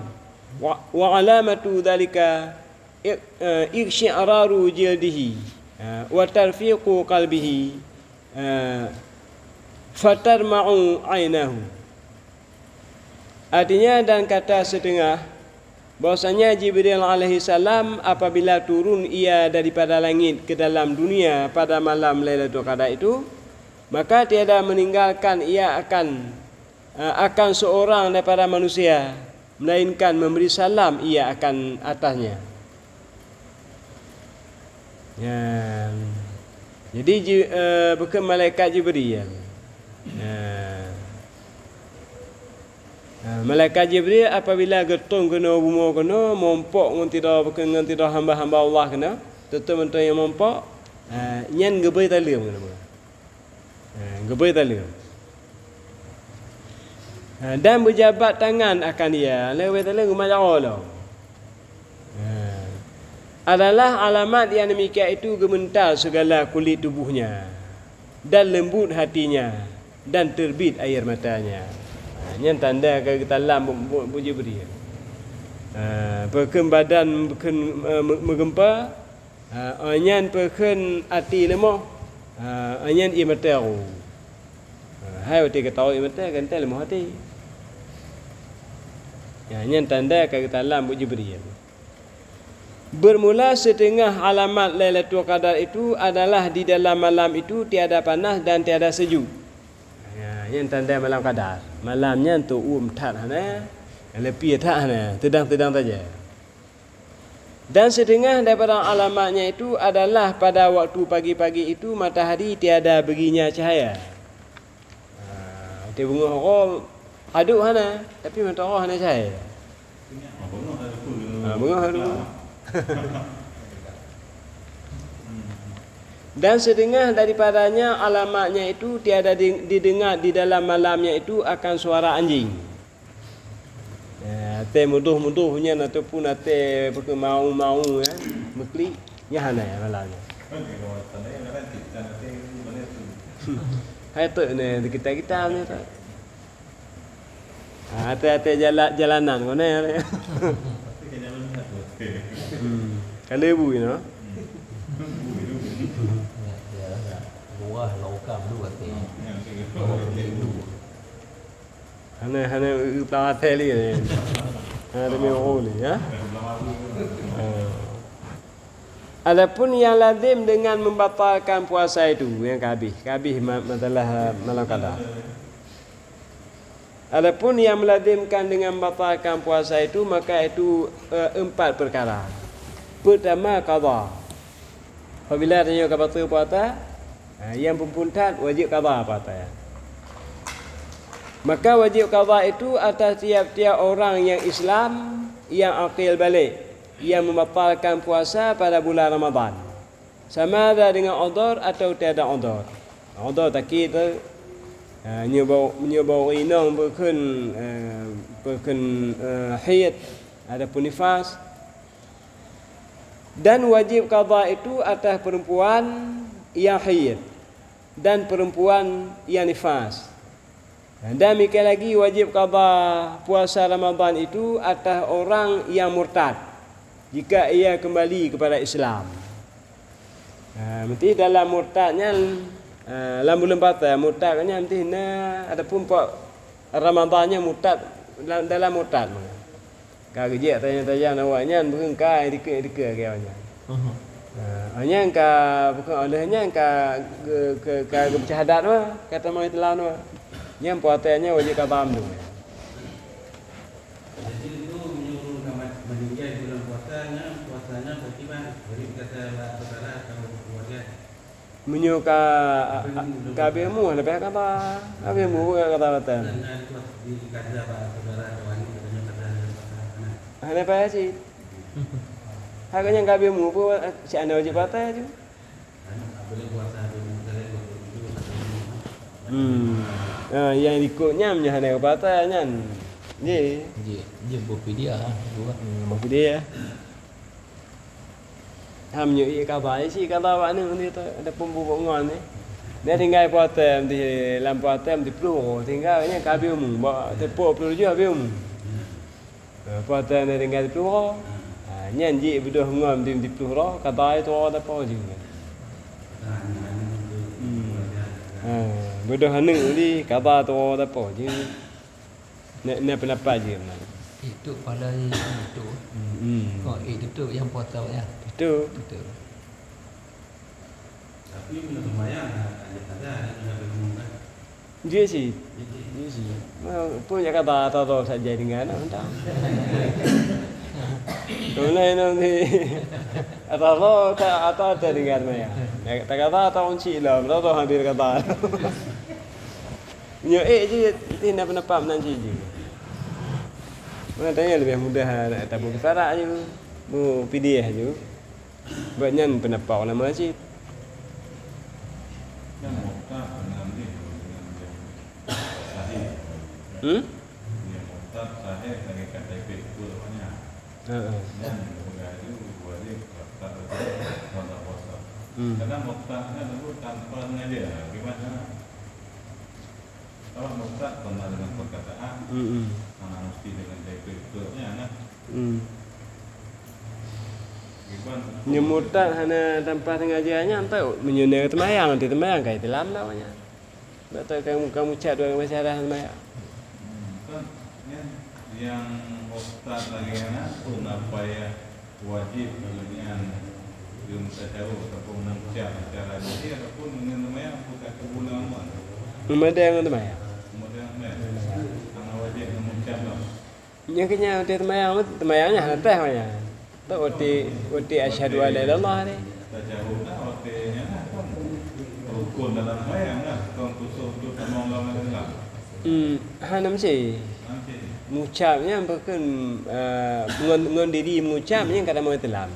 Wa, wa alamatu dzalika iq-, eh, iqsyi'raru jildihi, eh, wa tarfiqu qalbihi, eh, fatarma'u ainahu. Artinya, dan kata setengah, bahwasanya Jibril alaihi salam apabila turun ia daripada langit ke dalam dunia pada malam Lailatul Qadar itu, maka tiada meninggalkan ia akan eh, akan seorang daripada manusia, melainkan memberi salam ia akan atasnya. Ya. Jadi, Ji-, eh, bukon malaikat Jibril. Ya. Malaikat Jibril apabila geutông keunoe bumoe keunoe, mumpok ngon sidroe, ngon sidroe hamba-hamba Allah keunoe, tutoe mantong nyang mumpok, ha, nyan geubri saleuem keunoe. Ha, geubri saleuem. Ha, dan beujabat tangan akan ia, lewat saleuem geumajaro lom. Ha. Adalah alamat yang demikian itu gemental segala kulit tubuhnya, dan lembut hatinya, dan terbit air matanya. Ha, nyan tanda ka geutalam bu-, bu-, bu Jibril. Ha, peukheun badan peukheun, eh, me-, meugeumpa, ha, nyan peukheun até leumoh, ha, nyan ié mata ru. Ha, hai watée geutawök ié mata, geuntée leumoh até. Ha, nyan tanda ka geutalam bu Jibril. Bermula setengah alamat Lailatul Qadar itu adalah di dalam malam itu tiada panas dan tiada sejuk. Ya, nyan tanda malam Qadar. Malam nyan tuem that hana, leupie that hana, teudang-teudang saja. Dan setengah daripada alamatnya itu adalah pada waktu pagi-pagi itu matahari tiada baginya cahaya. Ha, watée beungoh uroe, aduk hana, tapi meuturoh hana cahya. Ha, beungoh aduk. Dan setengah daripadanya alamatnya itu tiada di-, didengar di dalam malamnya itu akan suara anjing. Eh, até mudoh-mudoh nyan ataupun até peukeu mau-mau, ya, meuklik, nyan hana, ya, malam nyan. Hai tu ni, kita-kita ni tu. Ha, até-até jala-, jalanan kau ni. Hmm. Kalau ibu, you know. Ya, ya, ya. Luah lokam tu kata. Hana, hana eu peulawa thèe lé. Ha, demi ureueng lé, ya. Ha. Adapun yang lazim dengan membatalkan puasa itu, yang ka habéh, ka habéh ma-, masalah, eh, malam qada. Adapun yang melazimkan dengan membatalkan puasa itu, maka itu, eh, empat perkara. Pertama, qada. Apabila tanyoe ka batal puasa, ha, nyang phon-phon that wajéb qada puasa. Maka wajéb qada itu atas tiap-tiap orang nyang Islam, nyang akil balek, nyang membatalkan puasa pada bulan Ramadhan, sama ada dengan udhur atau tiada udhur. Udhur sakét tu, ha, nyoe bak, nyoe bak ureueng inong peukheun, eh, peukheun, eh, haid ataupun nifas. Dan wajéb qada itu atas perempuan yang haid dan perempuan yang nifas. Dan demikian lagi wajéb qada puasa Ramadhan itu atas orang yang murtad, jika ia kembali kepada Islam. Ha, meuti dalam murtad nyan, ha, lam buleuen puasa murtad nyan meuti na, adapun puasa Ramadhan nyan murtad, dalam, dalam murtad. Ka geujak tajam-tajam awak nyan, beukeungkai dikeue-dikeue lagèe awak nyan. Mhm. Ha, awak nyan ka, bukon, oleh nyan ka ge-, ke-, ka geupeucah adat mah, ka tamong Islam mah. Nyan puasa nyan wajéb qada mandum. Jadi, itu meunyoe ureueng ka mat-, meuninggai bulan puasa nyan, puasa nyan bagaimana? Beri kata saudara atau keluarga. Meunyoe ka, ka habéh umu, hana payah qada. Habéh umu, bukan qada batal. Hana payah cit. Hanya ka habéh umu pun, cit hana wajéb batal tu. Hmm. Ah, nyang ikot nyan, nyan hana batal nyan. Ye. Ye, ye, berfidyah, dua. Hmm, berfidyah. Ha, meunyoe ié qada, ié cit qada bak aneuk nyoe tu, ada peubuet ngon ni. Dia tinggai puasa di, lam puasa di ploh, tinggai nyan ka habéh umu, bak teupok ploh tujoh habéh umu. Ha, puasa ni tinggai ploh. Ha, nyan jih beudôh ngon di, di ploh roh, qada tu roh tapo je. Hmm. Ha, beudôh aneuk di, qada tu roh tapo je. Na, na pendapat jih meunan. Itu pahala itu. Hmm. Kok itu tu yang puasa ya? Itu. Itu. Tapi meunyoe seumayang, ada qada, ada qada berumah kan? Dia sih. Dia sih. Dia sih. Mau pun ya qada atau tu saja dengan entah. Kau lain nanti. Atau tu tak, atau tak dengan maya. Ya, tak qada atau kunci lah, atau tu hampir qada. Nyoe ék jih, teuh na peundapat meunan cit jih. Mana tanya lebih mudah nak tabung kifarah aju. Bu P D F aju. Buat nyan pendapat ulama cit. Hmm? Heeh. Hmm. Kadang murtad kan dulu tanpa sengaja. Gimana? Kalau murtad pernah dengan perkataan, hmm, hmm, mana mesti dengan betul-betulnya, kan? Hmm. Iban. Nyoe murtad hana tanpa sengaja nyan, entah meunyoe na teumayang, nanti teumayang ka Islam dah banyak. Betul kamu, kamu cak dua masih ada teumayang. Hmm, kan, kan, yang murtad lagi kan, pun apa ya? Wajib keu nyan geumeutasawuf ataupun meucab secara zahir ataupun ngon teumayang, bukan keubulan Ramadan. Meumada ngon teumayang. Meumada ngon teumayang. Hana wajib ngon meucab lah. Nyan keu nyan watèe teumayang, teumayang nyan hana teuh nyan. Tu watèe, watèe asyhadu an la ilaha illallah ni. Tasawuf lah, watèe nyan lah kan rukun dalam teumayang lah, kon khusus untuk tamong lam Islam. Hmm, hana meusti. Hana meusti. Meucab nyan pakon, eh, ngon, ngon diri meucab nyan ka tamong Islam.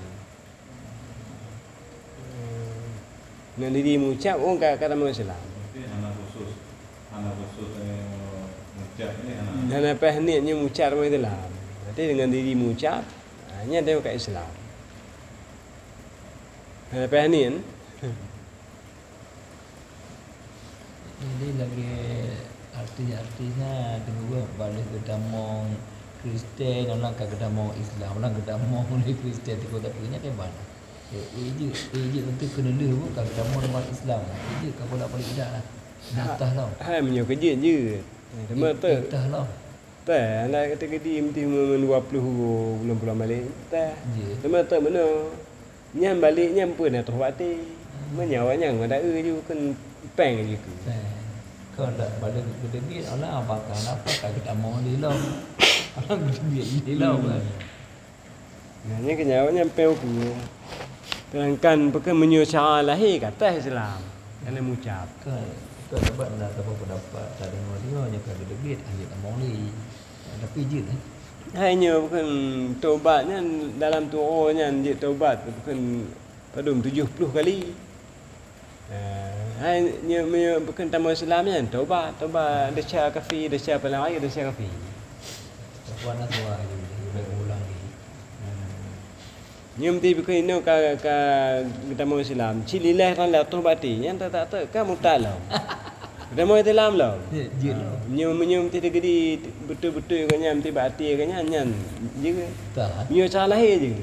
Ngon diri meucab, oh, ka, ka tamong Islam. Berarti hana khusus, hana khusus, eh, meucab ni, hana. Hana paih niet nyoe meucab tamong Islam. Berarti dengan diri meucab, ha, nyan tamong ka Islam. Hana paih niet. Jadi lagèe artis-artis nyan, teungoh bah lheueh geutamong Kristen, orang ka geutamong Islam, orang geutamong lé Kristen, teungoh tapi nyan kiban. Eh, eh, jeuet, eh, jeuet untuk keuneulheueh bu, ka geutamong umat Islam. Eh, jeuet ka bolak-balik dah lah. Dah tah lom. Hai, meunyoe keu jeuet, jeuet. Eh, teuma Eh, teu. eh, tah lom. Teu, aneuk kata gedi meuti meu-, meu dua puluh bulan pulang balik. Teu. Jeuet. Teuma teu meunoe. Nyan balek nyan peue na troh bak até. Meunyoe awak nyan ngon dae ju kheun péng ju keu. Péng. Keu dak balek geuteubiet, alah, abang ka napa ka geutamong lé lom. Alah, geuteubiet lé lom kan. Nah, nyan keu nyan awak nyan péng ukeue. Sedangkan pakon meunyoe cara lahé ka teuh Islam, ka lheueh meucab. Kan, kan dapat na saboh pendapat, tadeungoe-deungoe nyoe ka geuteubiet, hana tamong lé. Tapi jeuet, eh. Hai nyoe pakon tobat nyan dalam tu'oh nyan jeuet tobat pakon padum tujoh ploh kali. Eh, hai nyoe, nyoe pakon tamong Islam nyan tobat, tobat desya kafé, desya palang raya, desya kafé. Tobat na dua kali, ulang lagi. Nyoe meuti bukon inoe ka, ka geutamong Islam. Cit lilée rang lam troh bak até, nyan tak, tak, tak, ka murtad lom. Geutamong Islam lom. Ya, jeuet lom. Nyoe, nyoe meuti teugedi beutôi-beutôi geuh nyan, meuti bak até geuh nyan, nyan jeuet. Taat. Nyoe cara lahé jeuet.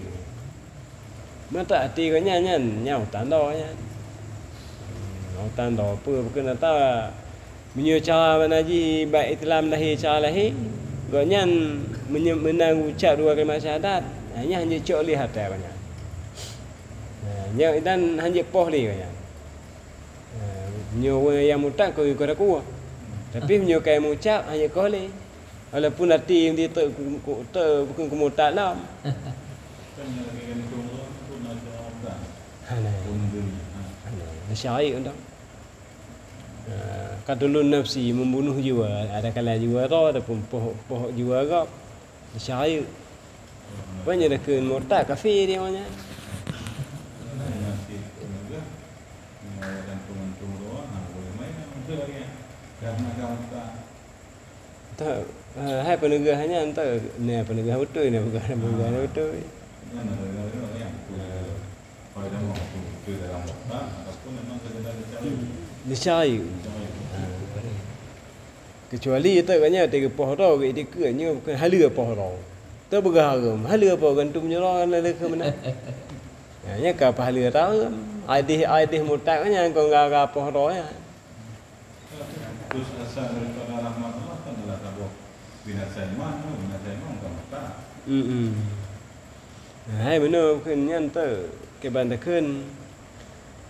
Mata até geuh nyan, nyan, nyan utang droe nyan. Utang droe peue, bukon ata Meunyoe cara bana jih bak Islam lahé cara lahé, gobnyan meunyoe meunan geucab dua kalimat syahadat, ha, nyan hana jicok lé atra gobnyan. Ha, nyan dan hana jipoh lé gobnyan. Ha, meunyoe ureuëng nyang murtad kon ikot aku. Tapi meunyoe ka meucab hana jikoh lé. Walaupun até meuti teuk, teuk bukon keumurtad lom. Hana. Hana. Syahid tu. Eh, qatlun nafsi, membunuh jiwa, ada kala jiwa droe ataupun poh, poh jiwa gob. Syahid. Banyak dah kheun murtad, kafé dia namanya. Tak, eh, hai peuneuga nyan, tak, ni peuneuga beutôi, ni peuneuga beutôi. Dicari. Kecuali teuk gobnyan teuka poh droe, geuiktikeut nyoe bukon haleue poh droe. Teupeugah agam, haleue poh gantung nyoe droe na leuka meunan. Ya, nyan ka pahaleue tareum. Aideh, aideh murtad nyan kon gara-gara poh droe nyan. Putus asa daripada rahmat Allah kan adalah saboh binasa iman, binasa iman bukan murtad. Mm-mm. Nah, hai meunoe kheun nyan teu, kiban takheun,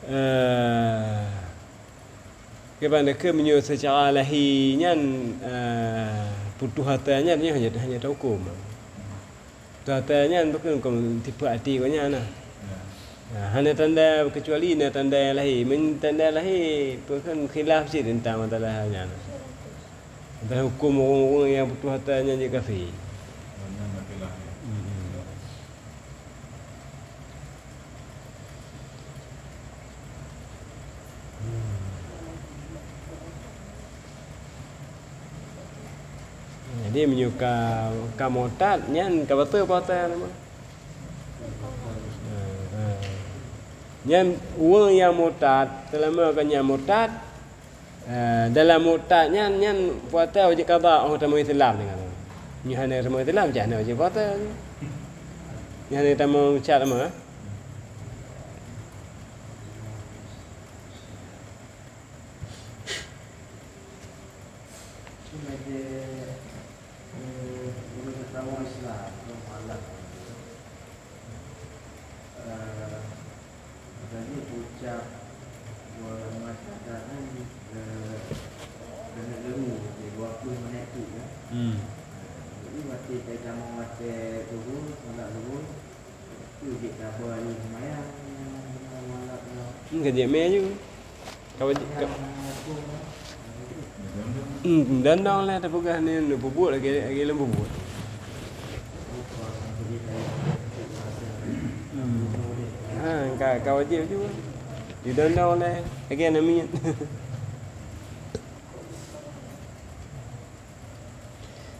eh, kiban takheun meunyoe seucara lahé nyan, eh, putus asa nyan nyoe hana, hana teuhuköm. Teuka nyan bukon kon tipe até gobnyan na. Ha, hana tanda, kecuali na tanda lahé. Meunyo tanda lahé, bukon khilaf cit teuntang masalah nyan. Teuntang huköm ureuëng-ureuëng nyang putus asa nyan jeuet kafé. Jadi meunyoe ka, ka murtad, nyan ka bateue puasa nama. Ha, ha. Nyan ureuëng nyang murtad, seulama geuh nyan murtad, eh, dalam murtad nyan, nyan puasa wajéb qadha óh tamong Islam nyan. Nyoe hana tamong Islam, cit hana wajéb puasa. Nyan hana tamong syarat ma. Eh, ureuëng geutanyoe Islam, ureuëng mualaf, eh, jadi ucap dua rakaat nyan, eh, keuneuk leuru, dua ploh menit tu, kan. Hmm. Eh, jadi, watèe teuka watèe zuhur, salat zuhur, Hmm, ka jeuet mè aju. Ka wajéb, ka, hmm, dan dong lé tapeugah ni, neupeubuet lagèe, lagèe lôn peubuet. Hmm. Ha, ka, ka wajéb aju. Di dan dong lé, lagèe aneuk miet.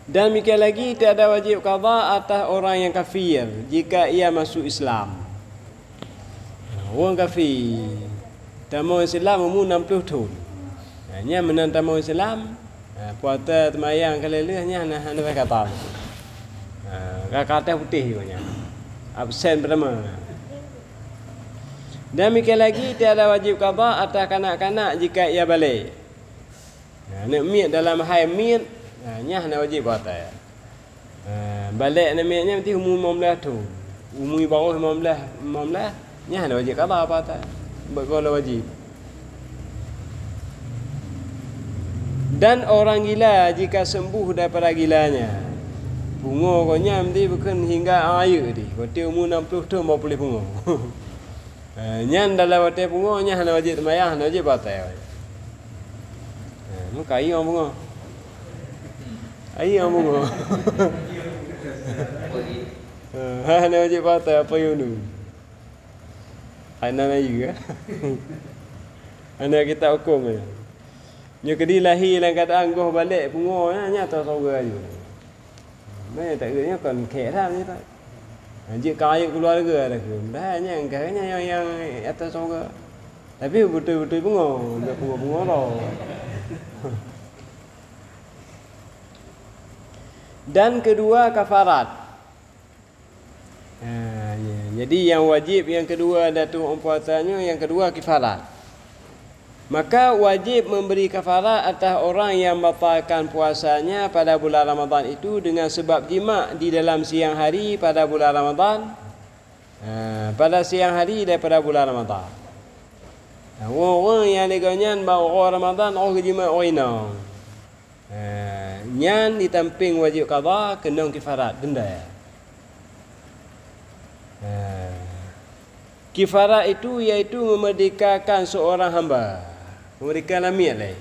Dan demikian lagi, tiada wajib qadha atas orang yang kafir jika ia masuk Islam. Ureuëng kafir tamong Islam umu enam puluh thon. Nah, nyan meunan tamong Islam, nah, puasa seumayang ka lheueh nyan hana, hana ka qadha. Nah, ka kartah putéh nyan. Absen pertama. Dan demikian lagi, tiada wajib qadha atas kanak-kanak jika ia baligh. Ha, aneuk miet dalam hai miet, ha, nyan hana wajéb puasa. Ha, baligh aneuk miet nyan meusti umu limong blaih thon. Umu bawah limong blaih, limong blaih, nyan hana wajéb qadha puasa. Bak goh lom wajéb. Dan orang gila jika sembuh daripada gilanya. Pungo gobnyan meusti bukon hingga ayeuk di. Watèe umu enam puluh thon baru puléh pungo. Eh, nyan dalam watèe pungo nyan hana wajéb seumayang, hana wajéb puasa. Eh, muka ayong pungo. Ayong pungo. Eh, hana wajéb puasa, apa yunu? Hana na yue, eh? Hana kitab huköm, eh? Nyoe keudéh lahé lam keuadaan goh baligh pungo, nyan, nyan ata syeuruga aju. Meunan taeu nyoe kon khek that nyoe that. Jeuet keu aneuk keuluwarga dah keu. Mudahan nyan keu nyan nyang, nyang ata syeuruga. Tapi beutôi-beutôi pungo, ndak pungo-pungo lom. Dan kedua, kafarat. Ha, ya. Jadi, nyang wajéb nyang keudua dari tueng puasa nyoe, nyang keudua kifarat. Maka wajéb memberi kafarat atas orang yang membatalkan puasanya pada bulan Ramadhan itu dengan sebab jima di dalam siang hari pada bulan Ramadhan, ha, pada siang hari daripada bulan Ramadhan. Ha, ureuëng-ureuëng nyang lé gobnyan bak uroe Ramadhan óh geujimat ureuëng inong. Ha, nyan di sampéng wajéb qadha, keunong kifarat, denda. Ha. Kifarat itu yaitu memerdekakan seorang hamba. Meumerdeka lamiet lé.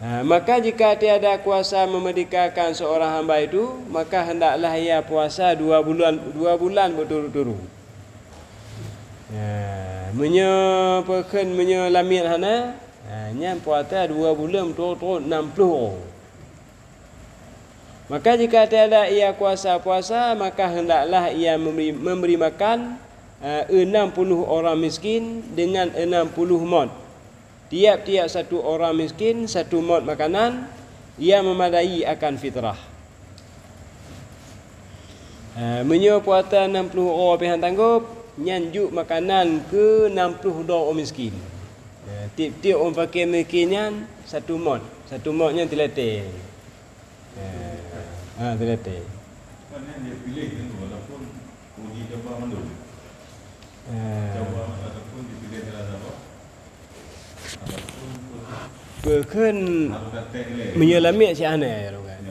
Ha, maka jika tiada kuasa memerdekakan seorang hamba itu, maka hendaklah ia puasa dua bulan, dua bulan berturut-turut. Ha, meunyoe peukheun, meunyoe lamiet hana, ha, nyan puasa dua buleuen beutôi-beutôi nam ploh uroe. Maka jika tiada ia kuasa puasa, maka hendaklah ia memberi, memberi makan, ha, enam puluh orang miskin dengan enam puluh mot. Tiap-tiap satu orang miskin satu mot makanan, ia memadai akan fitrah. Ha, meunyoe puasa nam ploh uroe pih han tanggôp, nyan jok makanan keu nam ploh droe ureuëng miskin. Ha, tiep-tiep ureuëng fakir miskin nyan satu mot. Satu mot nyan tilatée. Ha, ha, tilatée. Kan nyan dia pilih kan, walaupun uji coba mandum. Ha. Coba ataupun dipilih salah satu. Peukheun meunyoe lamiet si aneh, kan?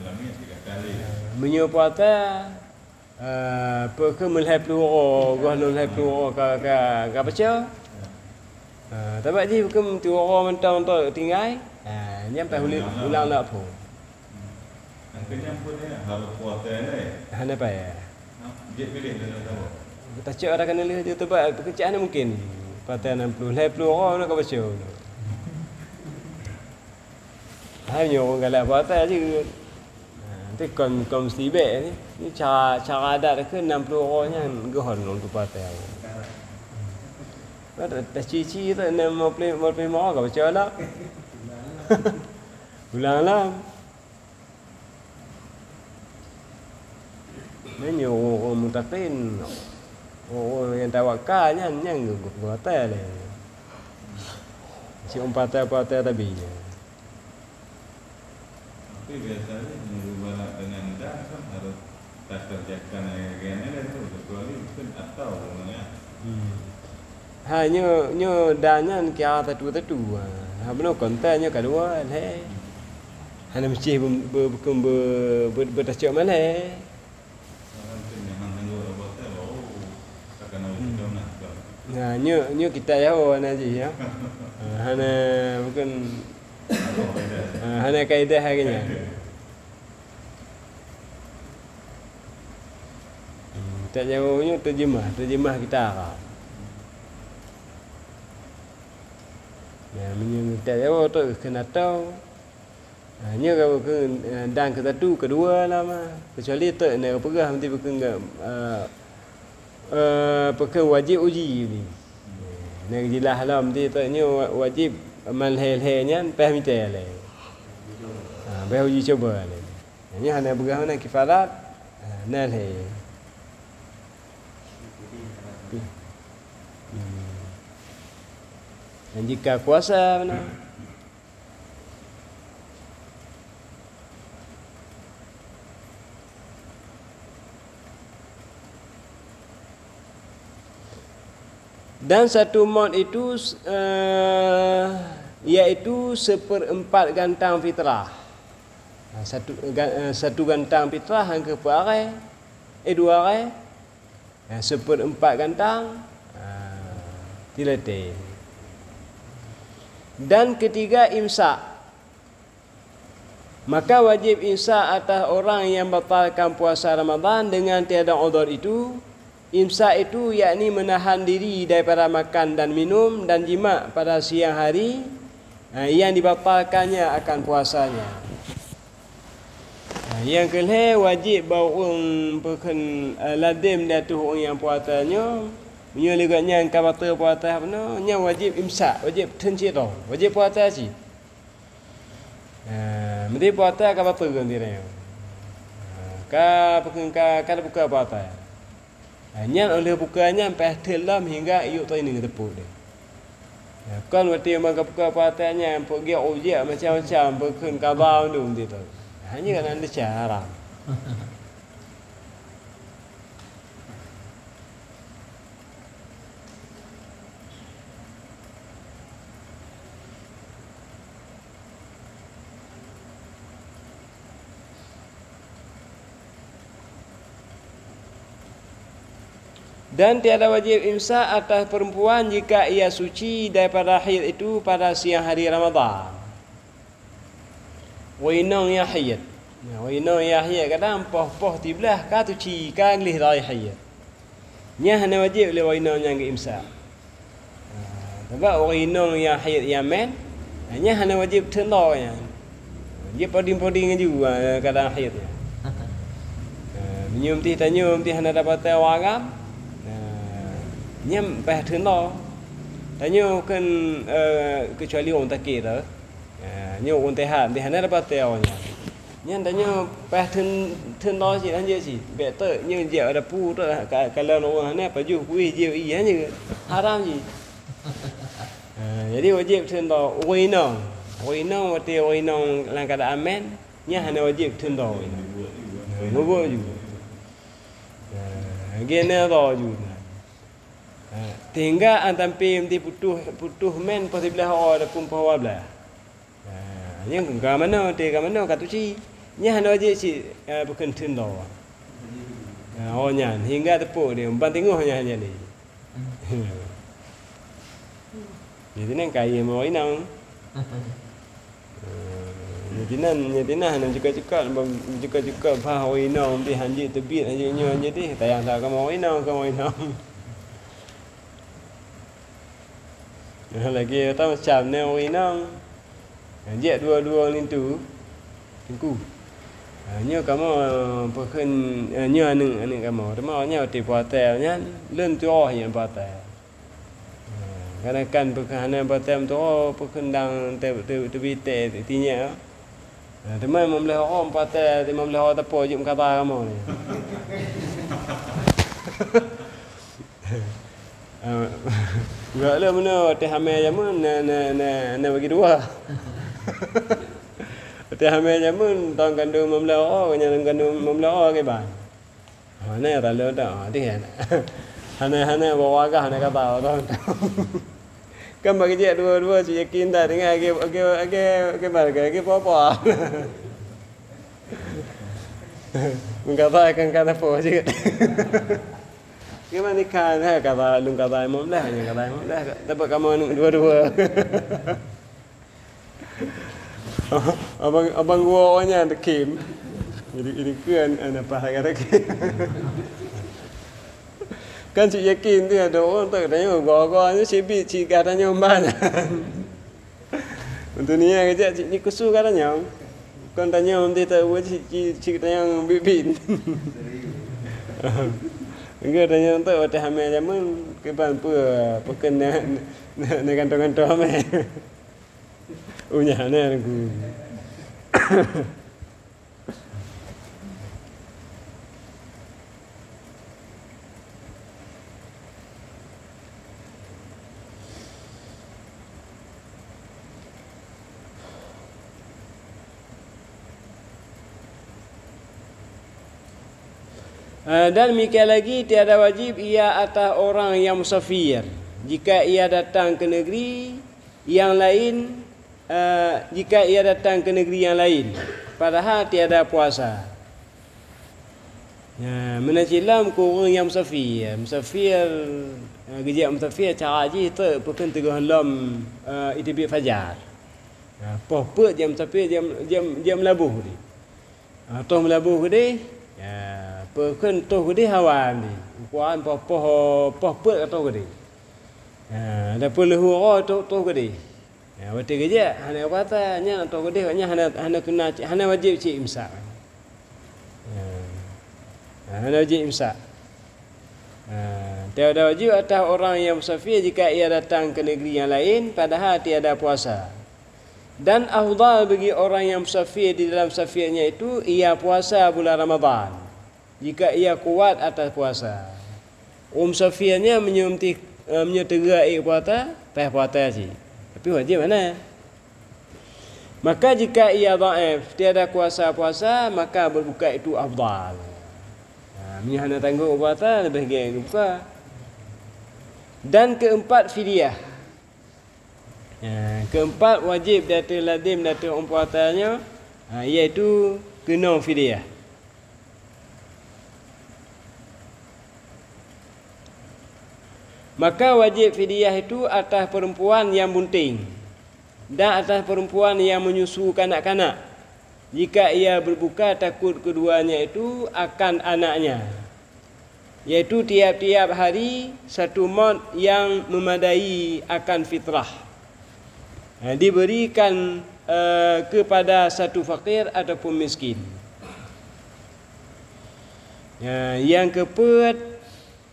Meunyoe puasa, eh, peukheun meulhèe ploh uroe, goh lom lhèe ploh uroe ka, ka, ka baca. Eh, tabak jih peukheun tiep uroe mantong tok tinggai. Eh, nyan payah ulang, ulang lom phon. Hana payah. Tacok ata keuneulheueh jeuet teuba, peukeucak hana mungken. Patai nam ploh, lhèe ploh uroe na ka baca. Hai nyoe ureuëng galak patai jeuet. Nanti kon, kon meusti bèk ni. Ni cara, cara adat keu nam ploh uroe nyan geuhon lôn teupatéh. Ka ta-, taci-ci tu, nam lima ploh, lima ploh lima uroe ka baca dak? Ulang lah. Nyan nyoe ureueng-ureueng mutaqin, ureueng nyang tawakal nyan, nyan geu-, geu-, geupatéh lé. Cit umpatéh-patéh tabi nyan. Tapi biasanya menyuruh balak dengan dan kan harus tak kerjakan yang lain-lain tu, kecuali mungkin atau namanya. Hmm. Ha, nyoe, nyoe dan nyan kira tatu-tatu. Ha, bunoe konten nyoe ka dua, lhèe. Hana meusti be-, be-, be-, be-, be-, beutacok malèe. Hmm. Nah, nyoe, nyoe kitab Yahoo hana jih, ya. Ha, hana, bukan, ha, hana kaedah lagèe nyan. Hmm, kitab Yahoo nyoe terjemah, terjemah kitab Arab. Ya, meunyoe kitab Yahoo tu keunato. Ha, nyoe ka bukon, eh, dan keusatu, keudua lah mah. Keucuali teuk na geupeugah meuti bukon geu-, eh, eh, bukon wajéb uji ni. Na geujeulaih lom meuti teuk nyoe wa-, wajéb malhèe-lhèe nyan paih mitée lé. Ha, paih uji cuba lé. Nyoe hana peugah meunan kifarat, ha, na lhèe. Hmm. Dan jika kuasa meunan. Dan satu mot itu, eh, yaitu seperempat gantang fitrah. Nah, satu, ga-, eh, satu gantang fitrah nyang keu peu aré, eh, dua aré. Ha, seperempat gantang, ha, tileutée. Dan ketiga, imsak. Maka wajib imsak atas orang yang batalkan puasa Ramadan dengan tiada uzur itu. Imsak itu yakni menahan diri daripada makan dan minum dan jimak pada siang hari, ha, yang dibatalkannya akan puasanya. Ha, nyang keu lhèe wajéb bak ureueng peukheun, eh, lazem di ateueh ureueng nyang puasa nyoe, meunyoe lé gobnyan ka bateue puasa bunoe, nyan wajéb imsak, wajéb theun sidroe, wajéb puasa cit. Ha, meusti puasa ka bateue ngon sidroe. Ha, ka peukheun ka, ka buka puasa. Ha, nyan óh lheueh buka nyan paih theun lom hingga yôk teuinong teupot deh. Ha, kon watèe ban ka buka puasa nyan, peugiok ujek macam-macam, peukheun kaba mandum di tu. Ha, nyan kan desya haram. Dan tiada wajib imsak atas perempuan jika ia suci daripada haid itu pada siang hari Ramadhan. Ureueng inong nyang haid. Nah, ureueng inong nyang haid kadang poh-poh siblaih ka suci, ka gleh dari haid. Nyan hana wajéb lé ureueng inong nyan geuimsak. Ha, sabab ureueng inong nyang haid nyang mèn, ha, nyan hana wajéb theun droe nyan. Jeuet poding-poding laju, ha, kadang haid nyan. Ha, meunyoe meusti tanyoe meusti hana dapata ureueng agam, ha, nyan paih theun droe. Tanyoe kan, eh, keucuali ureueng sakét teuh. Ha, nyoe ureueng sehat, meusti hana dapata ureueng nyan. Nyan tanyoe paih theun, theun droe cit, hanjeuet cit. Bèk teuk nyoe jak dapu teuk ka, kalon ureueng hana pajoh kueh jieb ié hanjeuet. Haram cit. Ha, jadi wajéb theun droe ureueng inong. Ureueng inong watèe ureueng inong lam keuadaan mèn, nyan hana wajéb theun droe. Ha, mubuet ju. Ha, lagèe nyan droe ju. Ha, tinggai an tampé meusti putôh, putôh mèn poh siblaih uroe ataupun poh dua blaih. Ha, nyan ka manoe, teuka manoe ka suci. Nyan hana wajéb cit, eh, peukheun theun droe. Ha, oh nyan, hingga teupok dia, ban teungoh nyan jadi. Jadi nyan kayém ureueng inong. Eh, nyan sinan, nyan sinan hana cukop-cukop, cukop-cukop bah ureueng inong pih hanjeuet teubiet, hanjeuet nyoe, hanjeuet deh, tayang that kamoe ureueng inong, kamoe ureueng inong. Lagèe ta macam nyan ureueng inong. Hanjeuet dua-dua linto, teungku. Ha, nyoe kamoe, eh, peukheun, eh, nyoe aneuk-aneuk kamoe. Teuma nyoe watèe puasa nyan, lôn tuwoe nyang puasa. Ha, kadang-kadang peukheun hana puasa meutuwoe, peukheun dang te-, te-, teubiet tèe tinyak. Ha, teuma limong blaih uroe puasa, limong blaih uroe teupeu jeuet meukatai kamoe nyoe. Ah, gak lé meunoe watèe hamé jameun na, na, na, na bagi dua. Watèe hamé jameun, thôn kandông limong blaih uroe, nyan kandông limong blaih uroe kiban. Ah, na raloe dak, ah, deh. Hana, hana bawa gah, hana kata, thôn. Kan bagi jeuet dua-dua, cit yakin dak, dengan agi, agi, agi, agi, agi, agi, apa-apa. Meukatai kan, kan apa jeuet. Gimana kan, ha, kata lôn kata limong blaih, nyan kata limong blaih. Dapat kamoe aneuk dua-dua. Abang, abang gua awak nyan dekim. Jadi, ini kan, eh, nampak sangat dekim. Kan cit yakin tu ada orang tak tanya, gua-gua ni sibit, cit gah tanya mana. Untuk ni yang kejap cit ni kusu ka tanyong. Kon tanyong nanti tak buat cit, cit, cit tanyong bit-bit. Enggak tanyong tu watèe hamé jameun kiban peue, peue keu na, na, na gantoe-gantoe hamé. Unyah na aku. Eh, dan demikian lagi, tiada wajib ia atas orang yang musafir, jika ia datang ke negeri yang lain, eh, jika ia datang ke negeri yang lain, padahal tiada puasa. Ya, meunan cit lom keu ureueng nyang musafir. Musafir, eh, geujak musafir cara jih teuk peukheun teungoh lom, eh, iteubiet fajar. Ya, poh peuet jak musafir, jak, jak, jak meulaboh deh. Ah, toh meulaboh keudeh, ya, peukheun toh keudeh hawa deh. Ukuran poh, poh, poh peuet ka toh keudeh. Ya, ada peue leuhô uroe toh, toh keudeh. Ya, watèe geujak, hana puasa, nyan toh keudeh, nyan hana, hana tuna, hana wajéb cit imsak. Ya. Hana wajéb imsak. Ha, tiada wajib atas orang yang musafir jika ia datang ke negeri yang lain, padahal tiada puasa. Dan afdal bagi orang yang musafir di dalam safirnya itu, ia puasa bulan Ramadhan, jika ia kuat atas puasa. Ureueng musafir nyan meunyoe meuti-, eh, meunyoe teuga ék puasa, payah puasa cit. Tapi wajéb hana. Maka jika ia dhaif, tiada kuasa puasa, maka berbuka itu afdal. Ha, meunyoe hana tanggong puasa, leubeh gét geubuka. Dan keempat, fidyah. Ha, keempat, wajib di ateueh, lazim di ateueh ureueng puasa nyoe, ha, iaitu keunong fidyah. Maka wajib fidyah itu atas perempuan yang bunting dan atas perempuan yang menyusu kanak-kanak, jika ia berbuka takut keduanya itu akan anaknya, yaitu tiap-tiap hari satu mot yang memadai akan fitrah. Ha, diberikan, eh, kepada satu fakir ataupun miskin. Ya, nyang keupeuet,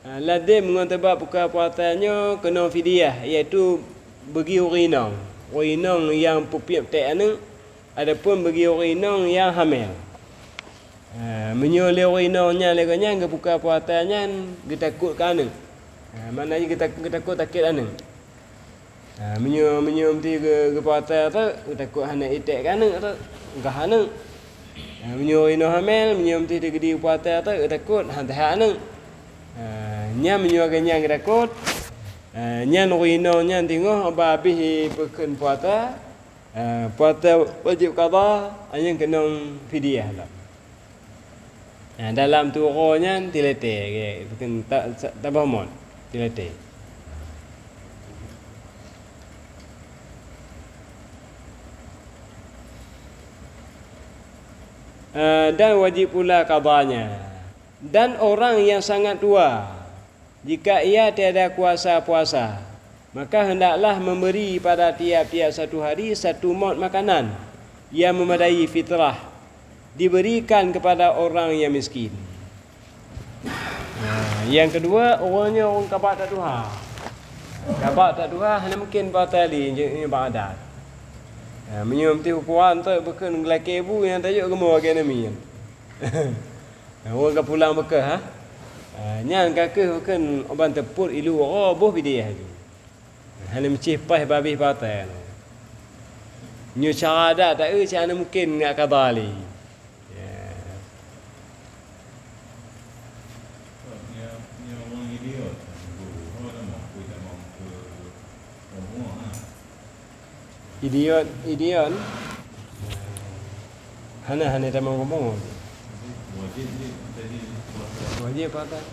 ah, lazim ngon sabab buka puasa nyoe keunong fidyah, iaitu bagi ureueng inong. Ureueng inong nyang peupiep tét aneuk, ataupun bagi ureueng inong nyang hamil. Ah, meunyoe lé ureueng inong nyan lé geuh nyan geubuka puasa nyan geutakot keu aneuk. Ah, makna jih geutak-, geutakot sakét aneuk. Ha, meunyoe, meunyoe meuti geu-, geupuasa teuk, takot hana iték keu aneuk teuk, gah aneuk. Ha, meunyoe inong hamil, meunyoe meuti teugeudi puasa teuk, takot hana teuhah aneuk. Ha, nyan meunyoe geuh nyan geutakot, ha, nyan ureueng inong nyan teungoh ba abéh peukheun puasa, ha, puasa wajéb qadha, ha, nyan keunong fidyah lom. Nah, dalam tu uroe nyan tileuté, bukan ta-, sa-, tabah mot, tileuté. Eh, dan wajib pula qadanya. Dan orang yang sangat tua, jika ia tiada kuasa puasa, maka hendaklah memberi pada tiap-tiap satu hari satu mot makanan yang memadai fitrah. diberikan kepada orang yang miskin. Nah, nyang keudua, ureuëng nyoe ureuëng kabak that tuha. Kabak that tuha hana mungken batal lé nyoe, nyoe bak adat. Nah, meunyoe meuti ukuran tu bukon geulakée bu nyang tajok geumo lagée namiet. Nah, ureuëng ka pulang beukah, ha? Ah, nyan ka kheueh bukon uban teupot ilu uroe boh bidéh laju. Hana meucih paih babeh patai. Nyoe cara adat taeu cit hana mungken ngat kaba lé. Ya. Idiot, idiot. Hana, hana tamong kamoe. Wajib pakai.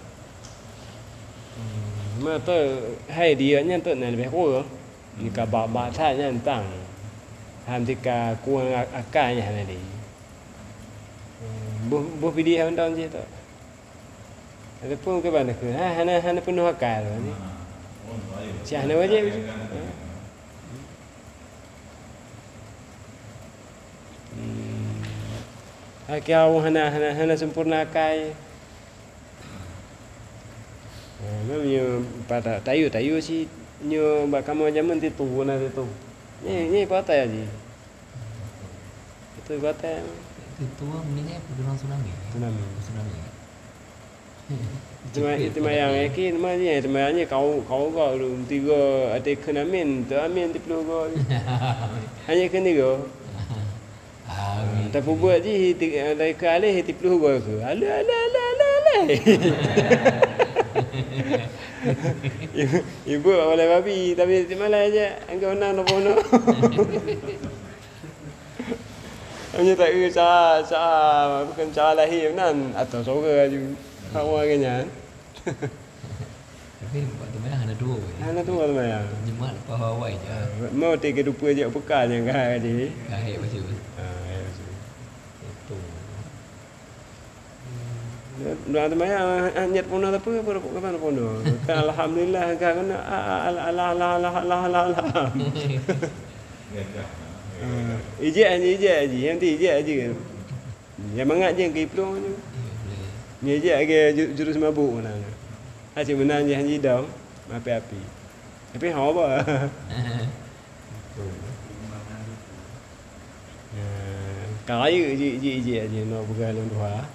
Hmm, ma tu, hai idiot nyan tu na leubeh kueh. Ni ka bak-bak that nyan tang. Ham tika kueh akai nyan hana lé. Hmm, boh, boh pidih han dong jih tu. Ataupun ke banda ke, ha, hana, hana peunoh akai tu ni. Cah hana wajib. Ha? Hmm. Akai awak hana, hana, hana sempurna akai. Ha, meunyoe pada tayu-tayu si nyoe bak kamoe jameun titu, na titu. Ni, ni patai aji. Itu kata. Itu tu meninggal apa kena tsunami? Tsunami. Tsunami. Itu ma-, itu mayang yakin, ma ni, itu mayang ni kau, kau ga lu tiga ada kena amin, tu amin tiga puluh ga. Hanya kena tiga. Amin. Tapi buat ji, ti-, dari ke alih tiga puluh ga ke. Alah, alah, alah, alah, alah. Ibu, ibu oleh babi, tapi di mana aja, angkat menang nombor enam. Hanya tak kira cara, cara, bukan cara lahir nan atau sora ju. Hak orang kan. Tapi bak teumanyong hana tuwoe. Hana tuwoe teumanyong. Nyemak leupah awai je. Ah, mau teuka dupeue jak peuka nyang ka jadi. Ka hek bacut. Ah, hek bacut. Itu. Doa teumanyong, ah, nyet puna tapi apa puna. Kan alhamdulillah, kan, ah, ah, al-, al-, al-, al-, al-, al-, al-, al-. Ah, ijek aja, ijek aja. Yang penting ijek aja kan. Nyang mangat jih keu iplueng nyoe. Iya, boleh. Nyoe jih lagèe ju-, jurus mabuk meunan. Ha, cit meunan jih hanjeuet idong, api-api. Tapi haba. Ya, ka rayeuk jih, jih, jih, jih, nyoe peugah lôn tuha.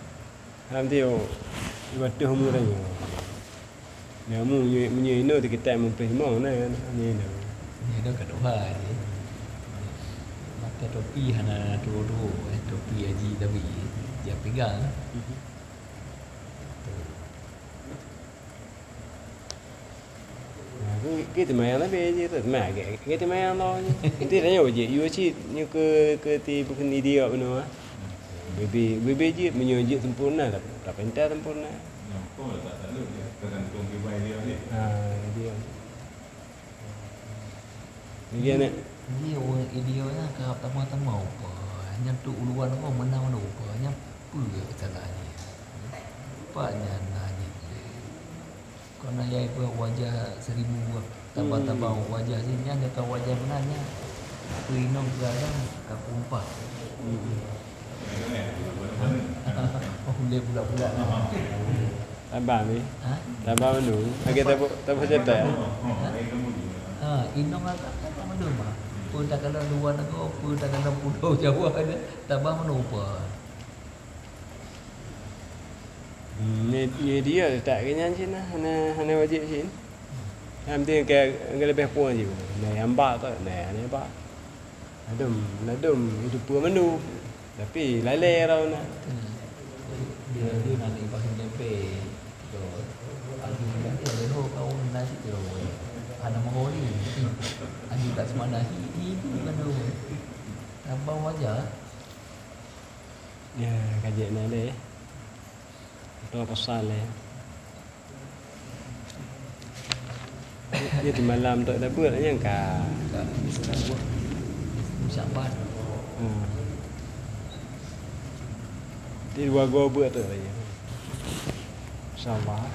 Alhamdulillah, dua ratus umur nyoe. Nyan mu-, meunyoe inoe teukeutah meupreh limong na, nyan inoe. Nyan inoe ka tuha jih. Mata topi hana tuwo-tuwo, eh, topi haji tapi jak pegang. Mhm. Nah, ke, ke teumanyong tapi jih tu. Nah, ke, ke teumanyong tu. Itu tanya wajib. You cit, you ke, ke ti bukan idiot bunoe. Bebe, bebe jeuet, meunyoe jeuet sempurna, tak, tak pinta sempurna. Nyang po tak taklok dia, tergantung kibai dia ni. Ha, dia. Dia nak. Dia orang idea nya ka tamah-tamah rupa. Nyan tu uluan apa menang mana rupa. Nyan apa kesalahan dia? Apa nyan nanya dia? Kon na yai peuet wajah seribu buah, taba-taba wajah jih nyan gata wajah meunan nyan. Keu inong keu adam ka peumpah. Oh, ulèe bulak-bulak. Taba ni. Ha? Taba mandum. Lagi taba, taba cetak. Ha? Ha, inong agak taba mandum ah. Peue takalon luwa nanggroe, peue takalon pulo Jawa, taba mandum rupa. Hmm, nyoe, nyoe dia letak keu nyan cit nah, hana, hana wajéb cit. Nyan penting keu, keu leubeh pueng cit. Nah, nyang bak tu, nah, hana bak. Ladôm, ladôm, itu pue mandum. Tapi lalé rau na. Dia, dia nak ibahin tempe. Tu, aju nak dia, dia kau nasi tu. Hana mau ni. Aju tak semana hi, hi, hi, mandum. Tambah wajah. Ya, ka jeuet na lé. Dua pasal lé. Jadi malam tu dah buat nyang ka. Syaban. Hmm. Di dua go buat tu lagi. InsyaAllah.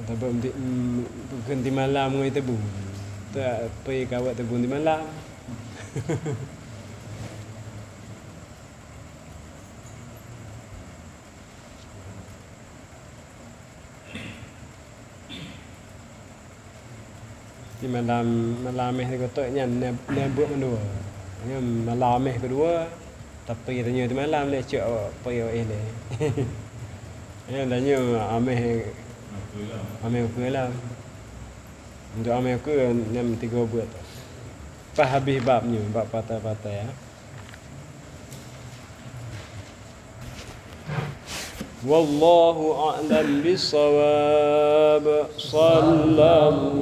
Tapi untuk, mm, ganti malam ngon tebu. Tapi ka buet teubun di malam. Di malam, malam meh gotok nyan na, na buet mandua. Nyan malam meh keudua, tapi tanyoe di malam lé cok payah eh lé. Nyan tanyoe ameh, ameh ukeue lam. Untuk ameh ukeue nyan tiga buet. Pah habéh bab nyoe, bab patai-patai, ya. Wallahu a'lam bissawab. Sallallahu